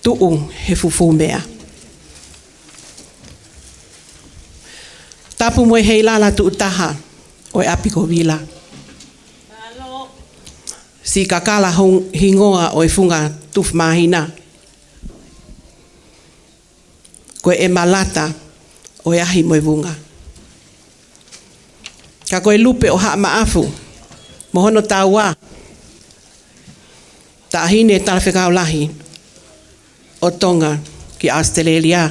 tuʻu he fufū meʻa. Tapu mo e heilala tuʻu taha ʻo e ʻapi ko Vila. Siʻi kakala hong-, hingoa ʻo e funga tufu māhina. Ko e ʻemalata ʻo e ahi mo e vunga. Ka ko e lupe ʻo Haʻa Maʻafu mo hono taua, Taʻahine Talafekau Lahi ʻo Tonga ki ʻAositelēlia,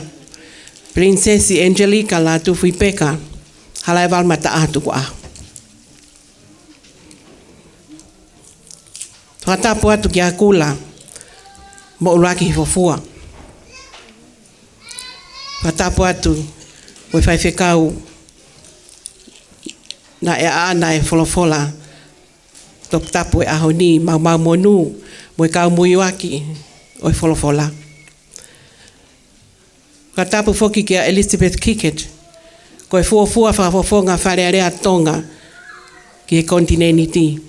Pilinisesi Angelika Lātūfuipeka Halaevalu Mataʻaho Tukuʻaho. Fakatapu atu kia Kula mo ʻUluaki Hifofua. Fakatapu atu mo e faifekau naʻe ʻaʻana e folofola toputapu e ʻaho ni, Maumau Monū, mo e kau muiuaki ʻo e folofola. Fakatapu foki kia Elizabeth Kickett, ko e fuofua fakafofonga Fale Alea Tonga ki he konitinēniti.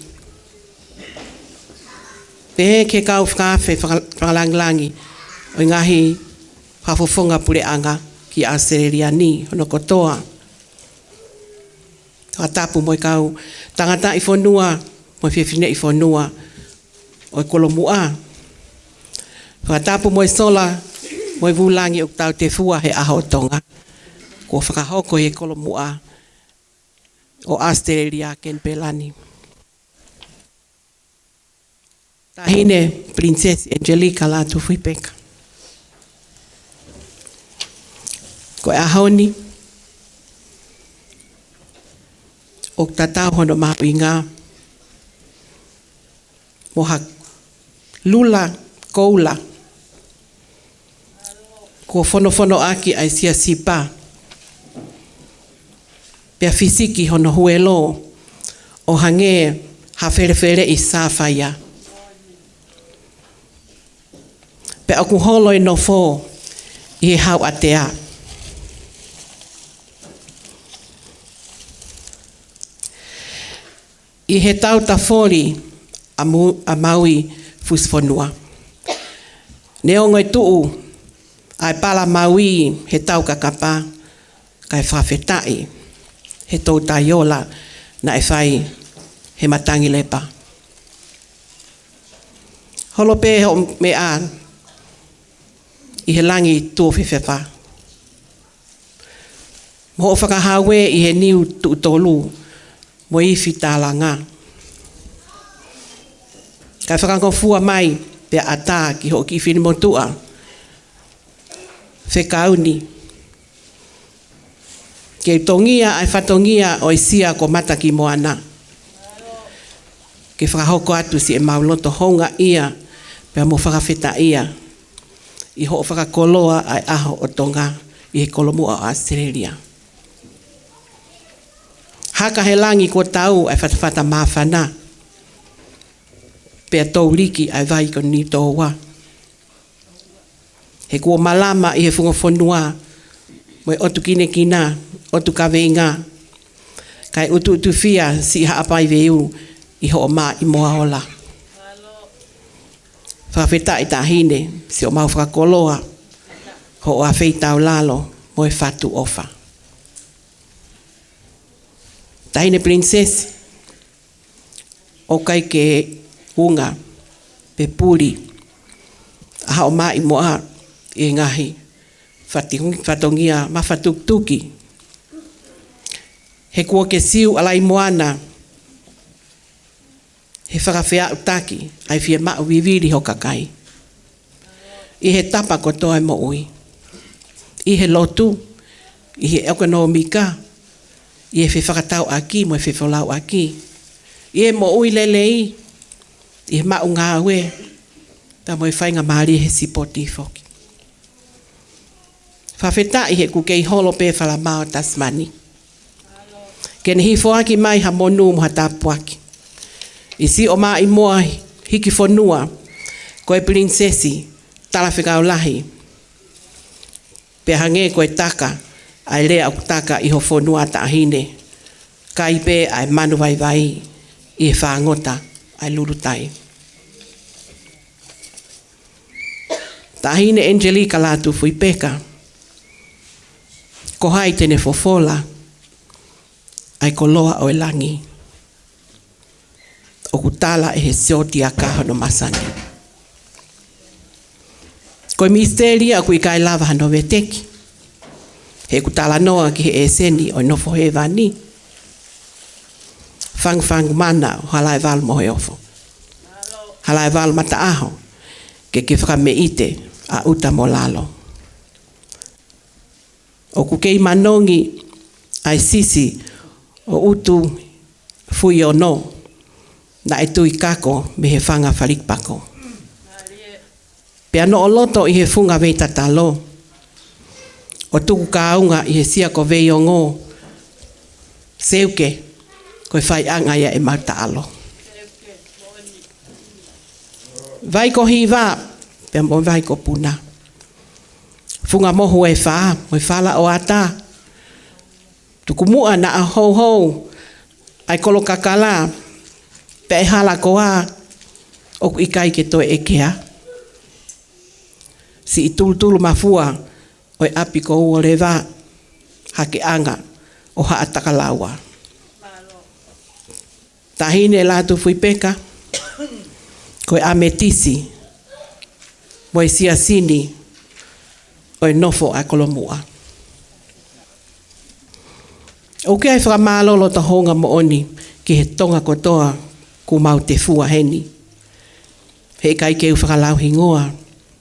Pehē ki he kau fakaafe faka-, fakalangilangi ʻo e ngaahi fakafofonga puleʻanga ki ʻAositelēlia ni hono kotoa. Fakatapu mo e kau tangataʻi fonua mo e fineʻi fonua ʻo e kolomuʻa. Fakatapu mo e sola mo e vūlangi ʻoku tautefua he ʻaho ʻo Tonga, kuo fakahoko ʻi he kolomuʻa ʻo ʻAositelēlia, Kenipela ni. Taʻahine Pilinisesi Angelika Lātūfuipeka. Ko e ʻaho ni, ʻoku tatau hono mahuʻinga mo ha lula koula kuo fonofonoʻaki ʻa e siasipa, pea fisiki hono huelo ʻo hangē ha felefeleʻi sāfaia. Pea ʻoku holo e nofo ʻi he hauʻatea. ʻI he tautafoli ʻa Mu-, ʻa Maui Fusifonua. Neongo e tuʻu ʻa e pala Maui he taukakapa, kae fakafetaʻi he toutai ola naʻe fai he matangi lepa. Holo pē hoʻo meʻa ʻi he langi tuofefefa, mo hoʻo fakahauē ʻi he niu tuʻu tolu mo e ifi tālanga. Kae fakangofua mai pea ʻatā ki hoʻo kiʻi finemotuʻa fekau ni ke tongia ʻa e fatongia ʻo e sia ko Matakimoana. Ke fakahoko atu siʻemau loto houngaʻia pea mo fakafetaʻia ʻi hoʻo fakakoloa ʻa e ʻaho ʻo Tonga ʻi he kolomuʻa ʻo ʻAositelēlia. Haka he langi kuo tau ʻa e fatafata māfana, pea touliki ʻa e vai ko Niutōua. He kuo malama ʻi he funga fonua mo e ʻotu kinekina, ʻotu kaveinga, kae ʻutuʻutufia siʻi Haʻapai Veu ʻi hoʻo mā ʻi Moaola. Fakafetaʻi Taʻahine, siʻomau fakakoloa hoʻo afeitaulalo mo e fatu ʻofa. Taʻahine Pilinisesi, ʻoku ʻikai ke unga pe puli ʻa hoʻo mā ʻi Moa ʻi he ngaahi fati-, fatongia mafatukutuki. He kuo ke siu ʻa Laʻimoana he fakafeʻautaki ʻa e fiemaʻu vivili ho kakai ʻi he tapa kotoa e moʻui, ʻi he lotu, ʻi he ʻekonōmika, ʻi he fefakatauʻaki mo e fefolauʻaki, ʻi he moʻui lelei, ʻi he maʻu ngāue, pea mo e faingamālie he sipoti foki. Fakafetaʻi he ʻoku kei holo pē falamao Tasimani ke ne hifoaki mai ha monū mo ha tāpuaki ʻi siʻomai moa hiki fonua, ko e Pilinisesi Talafekau Lahi, pea hangē ko e taka ʻa e lea ʻoku taka ʻi ho fonua, Taʻahine, kai pē ʻa e manu vaivai ʻi he fāngota ʻa e lulutai. Taʻahine Angelika Lātūfuipeka, ko hai te ne fofola ʻa e koloa ʻo e langi? ʻOku tala ʻe he siotiaka hono masani. Ko e misiteli ia ʻoku ʻikai lava hano veteki, he ʻoku talanoa ki he ʻeseni ʻo e nofo hēvani. Fangufangu mana ʻo Halaevalu Moheofo, Halaevalu Mataʻaho, ke ke fakameʻite ʻa ʻuta mo lalo. ʻOku kei manongi ʻa e sisi ʻo ʻUtu Fuiono, naʻe tui kako mei he fanga falikipako, pea noʻo loto ʻi he funga vei tatalo, ʻo tuku kaunga ʻi he sia ko Veiongo. Seuke, ko e faiʻanga ia ʻemau taʻalo. Vai ko Hiva pea mo Vai ko Puna, funga mohu ʻe fā mo e fala ʻo ʻAta. Tukumoʻa naʻa houhou ʻa e kolo kakala, pea ʻe hala koā ʻoku ʻikai ke toe ʻekea. Siʻi tulutulu mafua ʻo e ʻapi ko Uoleva, hakeʻanga ʻo Haʻatakalaua. Taʻahine Lātūfuipeka, ko e ʻametisi mo e siasini ʻo e nofo ʻa Kolomuʻa. ʻOku ʻi ai e fakamālō loto houngaʻia moʻoni ki he Tonga kotoa kuo mau tefua heni. He ʻikai ke u fakalauhingoa,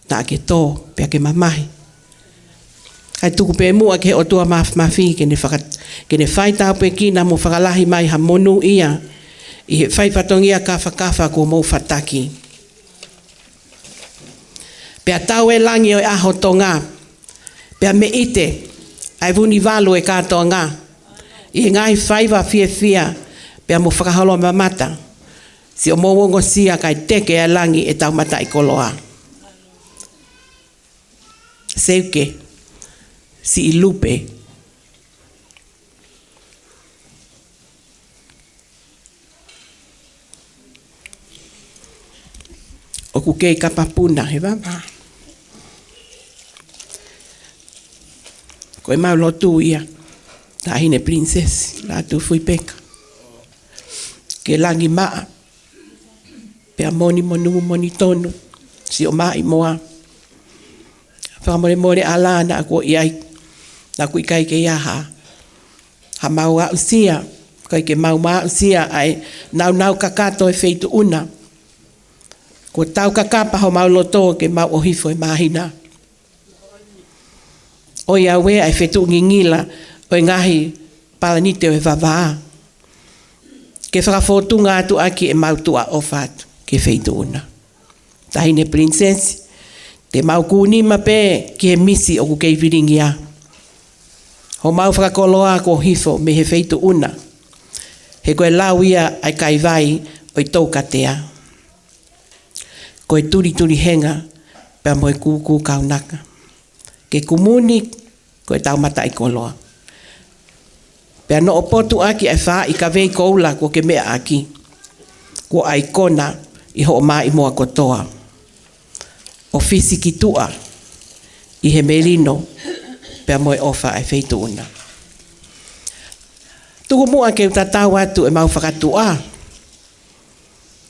naʻa ke tō pea ke mamahi. Kae tuku pē muʻa ki he ʻOtua Māfimafi ke ne faka-, ke ne faitāpuekina mo fakalahi mai ha monū ia ʻi he fai fatongia kafakafa kuo mou fataki. Pea tau e langi ʻo e ʻaho Tonga, pea meʻite ʻa e Vunivalu ʻo e kātoanga ʻi he ngaahi faiva fiefia pea mo fakaholomamata, siʻomou ongosia kae teke ʻa e langi ʻetau mataʻikoloa. Seuke, siʻi Lupe, ʻoku kei kapa Puna he vavā. Ko ʻemau lotu ia, Taʻahine Pilinisesi Lātūfuipeka, ke langi maʻa pea moni monū moni tonu siʻomai moa. Fakamolemole ʻa e lā naʻa kuo ʻi ai, naʻa kuo ʻikai ke ʻi ai ha, ha mau aʻusia, ʻikai ke mau aʻusia ʻa e naunau kakato ʻo e feituʻu na. Kuo tau kakapa homau loto ke mau ʻohifo he māhina. ʻOiauē ʻa e fetuʻu ngingila ʻo e ngaahi palanite ʻo e vavā, ke fakafōtunga atu ʻaki ʻemau tuʻa ʻofa atu ki he feituʻu na. Taʻahine Pilinisesi, te mau kūnima pē ki he misi ʻoku kei vilingia. Homau fakakoloa kuo hifo mei he feituʻu na, he ko e lau ia ʻa e kaivai ʻo e toukatea. Ko e tulituli henga pea mo e kūkū kaunaka, ke kumuni ko ʻetau mataʻikoloa. Pea noʻo potuʻaki ʻa e faaʻi kavei koula kuo ke meʻa ʻaki, kuo ʻaikona ʻi hoʻomai moa kotoa, ʻo fisiki tuʻa ʻi he melino pea mo e ʻofa ʻa e feituʻu na. Tuku muʻa ke u tatau atu ʻemau fakatuʻa.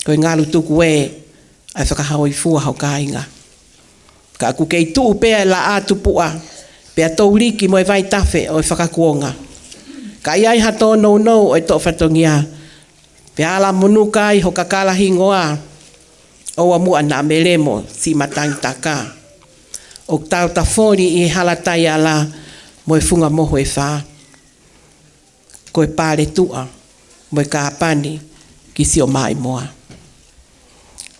Ko e ngalu tuku ē ʻa e fakahōifua ho kāinga. Ka ʻoku kei tuʻu pē ʻa e laʻā tupuʻa, pea touliki mo e vaitafe ʻo e fakakuonga. Ka ʻi ai ha tōnounou ʻo e toʻo fatongia, pea ala monuka ai ho kakala hingoa, ʻoua muʻa naʻa melemo siʻi matangi taka. ʻOku tau tafoli ʻi he hala taiala mo e funga mohu ʻe fā, ko e paletuʻa mo e kāpani ki siʻomai moa.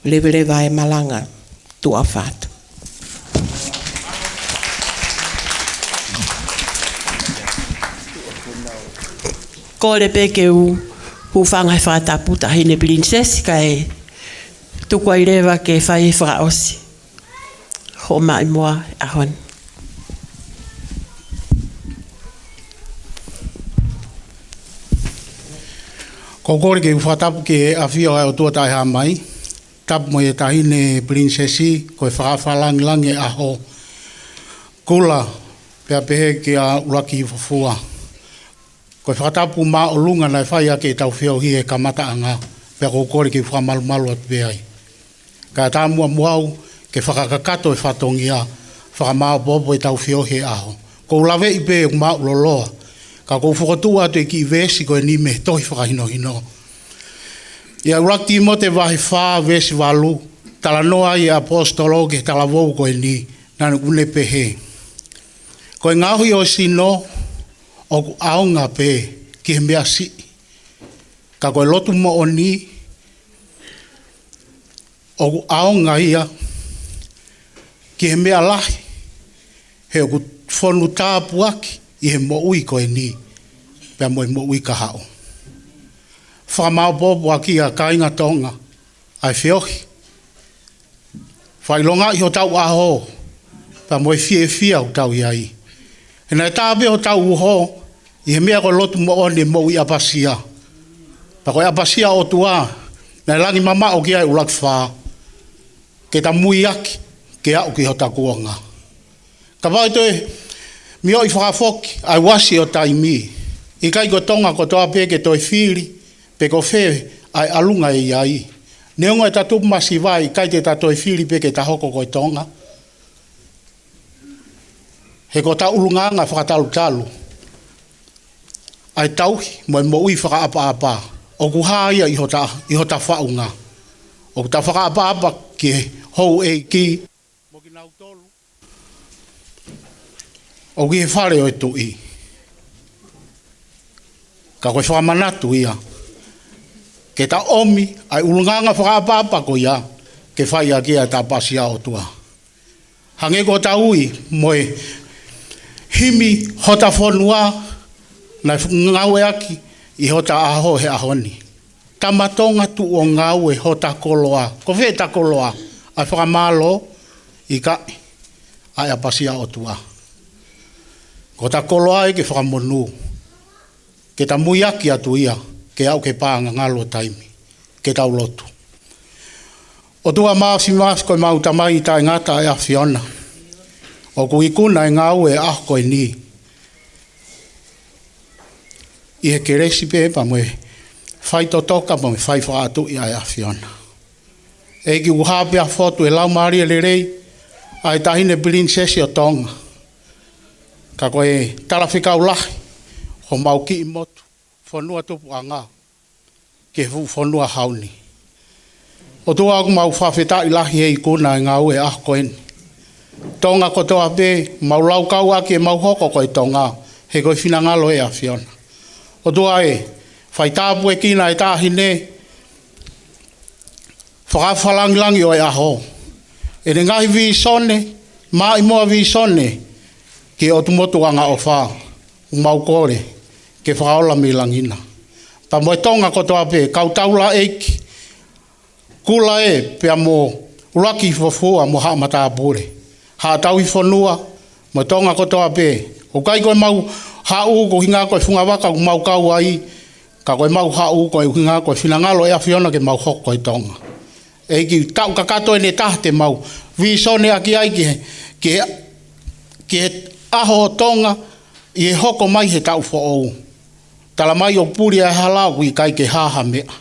Leveleva e malanga, tuʻa ʻofa atu. Kole pē ke u hūfanga he fakatapu Taʻahine Pilinisesi kae tuku ai leva ke fai e fakaʻosi hoʻo maʻimoa he ʻaho ni. Ko u kole ke u fakatapu ki he ʻafio ʻa e ʻOtua Taʻehāmai. Tapu mo e Taʻahine Pilinisesi, ko e fakaʻofa langilangi e ʻaho. Kula, pea pehē kia ʻUluaki Fofua. Ko e fakatapu māʻolunga naʻe fai ʻaki ʻetau feohi he kamataʻanga, pea ko u kole ke u fakamalumalu atu pē ai. Kae ʻatā muʻa mo au ke fakakakato e fatongia, fakamāopoopo ʻetau feohi he ʻaho. Ko u laveʻi pē ʻoku māʻuloloa, ka ko u fokotuʻu atu e kiʻi veesi ko eni mei he tohi fakahinohino. ʻI he ʻUluaki Tīmote vahe fā veesi valu, talanoa ai e ʻaposetolo ki he talavou ko eni, naʻa ne pehē: Ko e ngaohi ʻo e sino ʻoku ʻaonga pē ki he meʻa siʻi, ka ko e lotu moʻoni ʻoku ʻaonga ia ki he meʻa lahi, he ʻoku fonu tāpuaki ʻi he moʻui ko eni, pea mo e moʻui kahaʻu. Fakamāopoopo ʻaki ʻa e kāinga Tonga ʻa e feohi. Fakaʻilongaʻi hotau ʻaho, pea mo e fiefia ʻoku tau ʻi ai. He naʻe tā pē hotau uho ʻi he meʻa ko e lotu moʻoni e moʻui ʻapasia. Pea ko e ʻapasia ʻOtua naʻe langi mamaʻo ki ai e ʻUluaki Fā, ke ta muiaki ke aʻu ki hota kuonga. Kapau ʻe toe mioʻi fakafoki ʻa e uasi ʻo taimi, ʻikai ko Tonga kotoa pē ke toe fili pe ko fē ʻa e ʻalunga ʻe ʻi ai. Neongo ʻeta tupu masiva, ʻikai te ta toe fili pē ke ta hoko ko e Tonga. He ko hota ʻulungaanga fakatalutalu ʻa e tauhi mo e moʻui fakaʻapaʻapa, ʻoku hā ia ʻi hota, ʻi hota faʻunga. ʻOku ta fakaʻapaʻapa ki he houʻeiki mo kinautolu ʻoku ʻi he fale ʻo e tuʻi. Ka ko e fakamanatu ia ke ta ʻomi ʻa e ʻulungaanga fakaʻapaʻapa ko ia ke fai ʻaki ʻa e ʻapasia ʻOtua. Hangē ko hota ui mo e himi, Hota Fonua, naʻe ngāueʻaki ʻi hota ʻaho he ʻaho ni. Tama Tonga, tuʻu ʻo ngāue hota koloa. Ko fē hota koloa? ʻA e fakamālō? ʻIkai, ʻa e ʻapasia ʻOtua. Ko hota koloa ia ke fakamonū, ke ta muiaki atu ia ke aʻu ki he paʻanga ngalo ʻo taimi. Ke tau lotu. ʻOtua Māfimafi, ko ʻemau Tamai taʻengata ʻa e ʻAfiona, ʻoku ikuna e ngāue ʻo e ʻaho ko eni ʻi he kelesi pē pea mo e faitotoka pea mo e fai fakaʻatuʻi ʻa e ʻAfiona. ʻEiki, ʻoku hā pē ʻa e fotu ʻo e Laumālie Lelei ʻa e Taʻahine Pilinisesi ʻo Tonga, ka ko e talafekau lahi homau kiʻi motu, fonua tupuʻanga, ki he fuʻu fonua hau ni. ʻOtua, ʻoku mau fakafetaʻi lahi he ikuna e ngāue ʻo e ʻaho ko eni. Tonga kotoa pē, mau laukau ʻaki ʻemau hoko ko e Tonga, he ko e finangalo ʻo e ʻAfiona. ʻOtua ē, fai tāpuekina e Taʻahine fakaʻofa langilangi ʻo e ʻaho, ʻene ngaahi vīsone, maʻimoa vīsone ki he ʻotu motu angaʻofa, ʻoku mau kole ke fakaola mei langi na. Pea mo e Tonga kotoa pē, kau taulaʻeiki, Kula ē, pea mo ʻUluaki Fofua mo haʻa matāpule, haʻa tauhi fonua, mo Tonga kotoa pē. ʻOku ʻikai ko ʻemau haʻu ko e ʻuhinga ko e fungavaka ʻoku mau kau ai, ka ko ʻemau haʻu ko e ʻuhinga ko e finangalo ʻo e ʻAfiona ke mau hoko ko e Tonga. ʻEiki, taʻu kakato eni ʻe taha te mau vīsone ʻaki ai ki he, ki he, ki he ʻaho ʻo Tonga ʻi he hoko mai he taʻu foʻou. Tala mai ʻoku puli ʻa e hala, ʻoku ʻikai ke hā ha meʻa.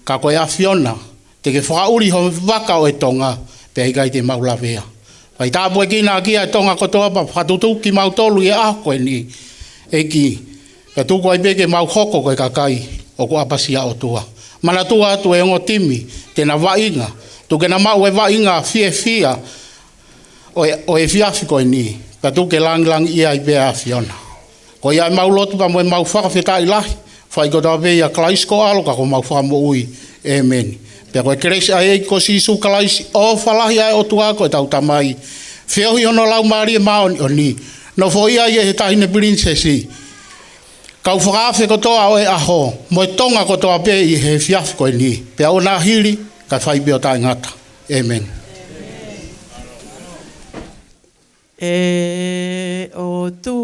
Ka ko e ʻAfiona te ke fakaʻuli ho vaka ʻo e Tonga, pea ʻikai te mau lavea. Fai tāpuekina ʻaki ʻa e Tonga kotoa pea fakatutuki kimautolu ʻi he ʻaho ko eni, ʻEiki, pea tuku ai pē ke mau hoko ko e kakai ʻoku ʻapasia ʻOtua. Manatua atu e ongo timi te na vaʻinga, tuku ke na maʻu e vaʻinga fiefia ʻo e, ʻo e efiafi ko eni, pea tuku ke langilangiʻia ai pē ʻa e ʻAfiona. Ko ia ʻemau lotu pea mo ʻemau fakafetaʻi lahi, fai kotoa pē ʻia Kalaisi ko ho ʻAlo ka ko homau Fakamoʻui. ʻĒmeni. Pea ko e kelesi ʻa e ʻEiki ko Sīsū Kalaisi, ʻofa lahi ʻa e ʻOtua ko ʻetau Tamai, feohi hono Laumālie Māʻoniʻoni, nofoʻia ʻi he Taʻahine Pilinisesi, kau fakaafe kotoa ʻo e ʻaho, mo e Tonga kotoa pē ʻi he efiafi ko eni, pea ʻoua naʻa hili, kae fai pē ʻo taʻengata. ʻĒmeni. ʻE ʻOtua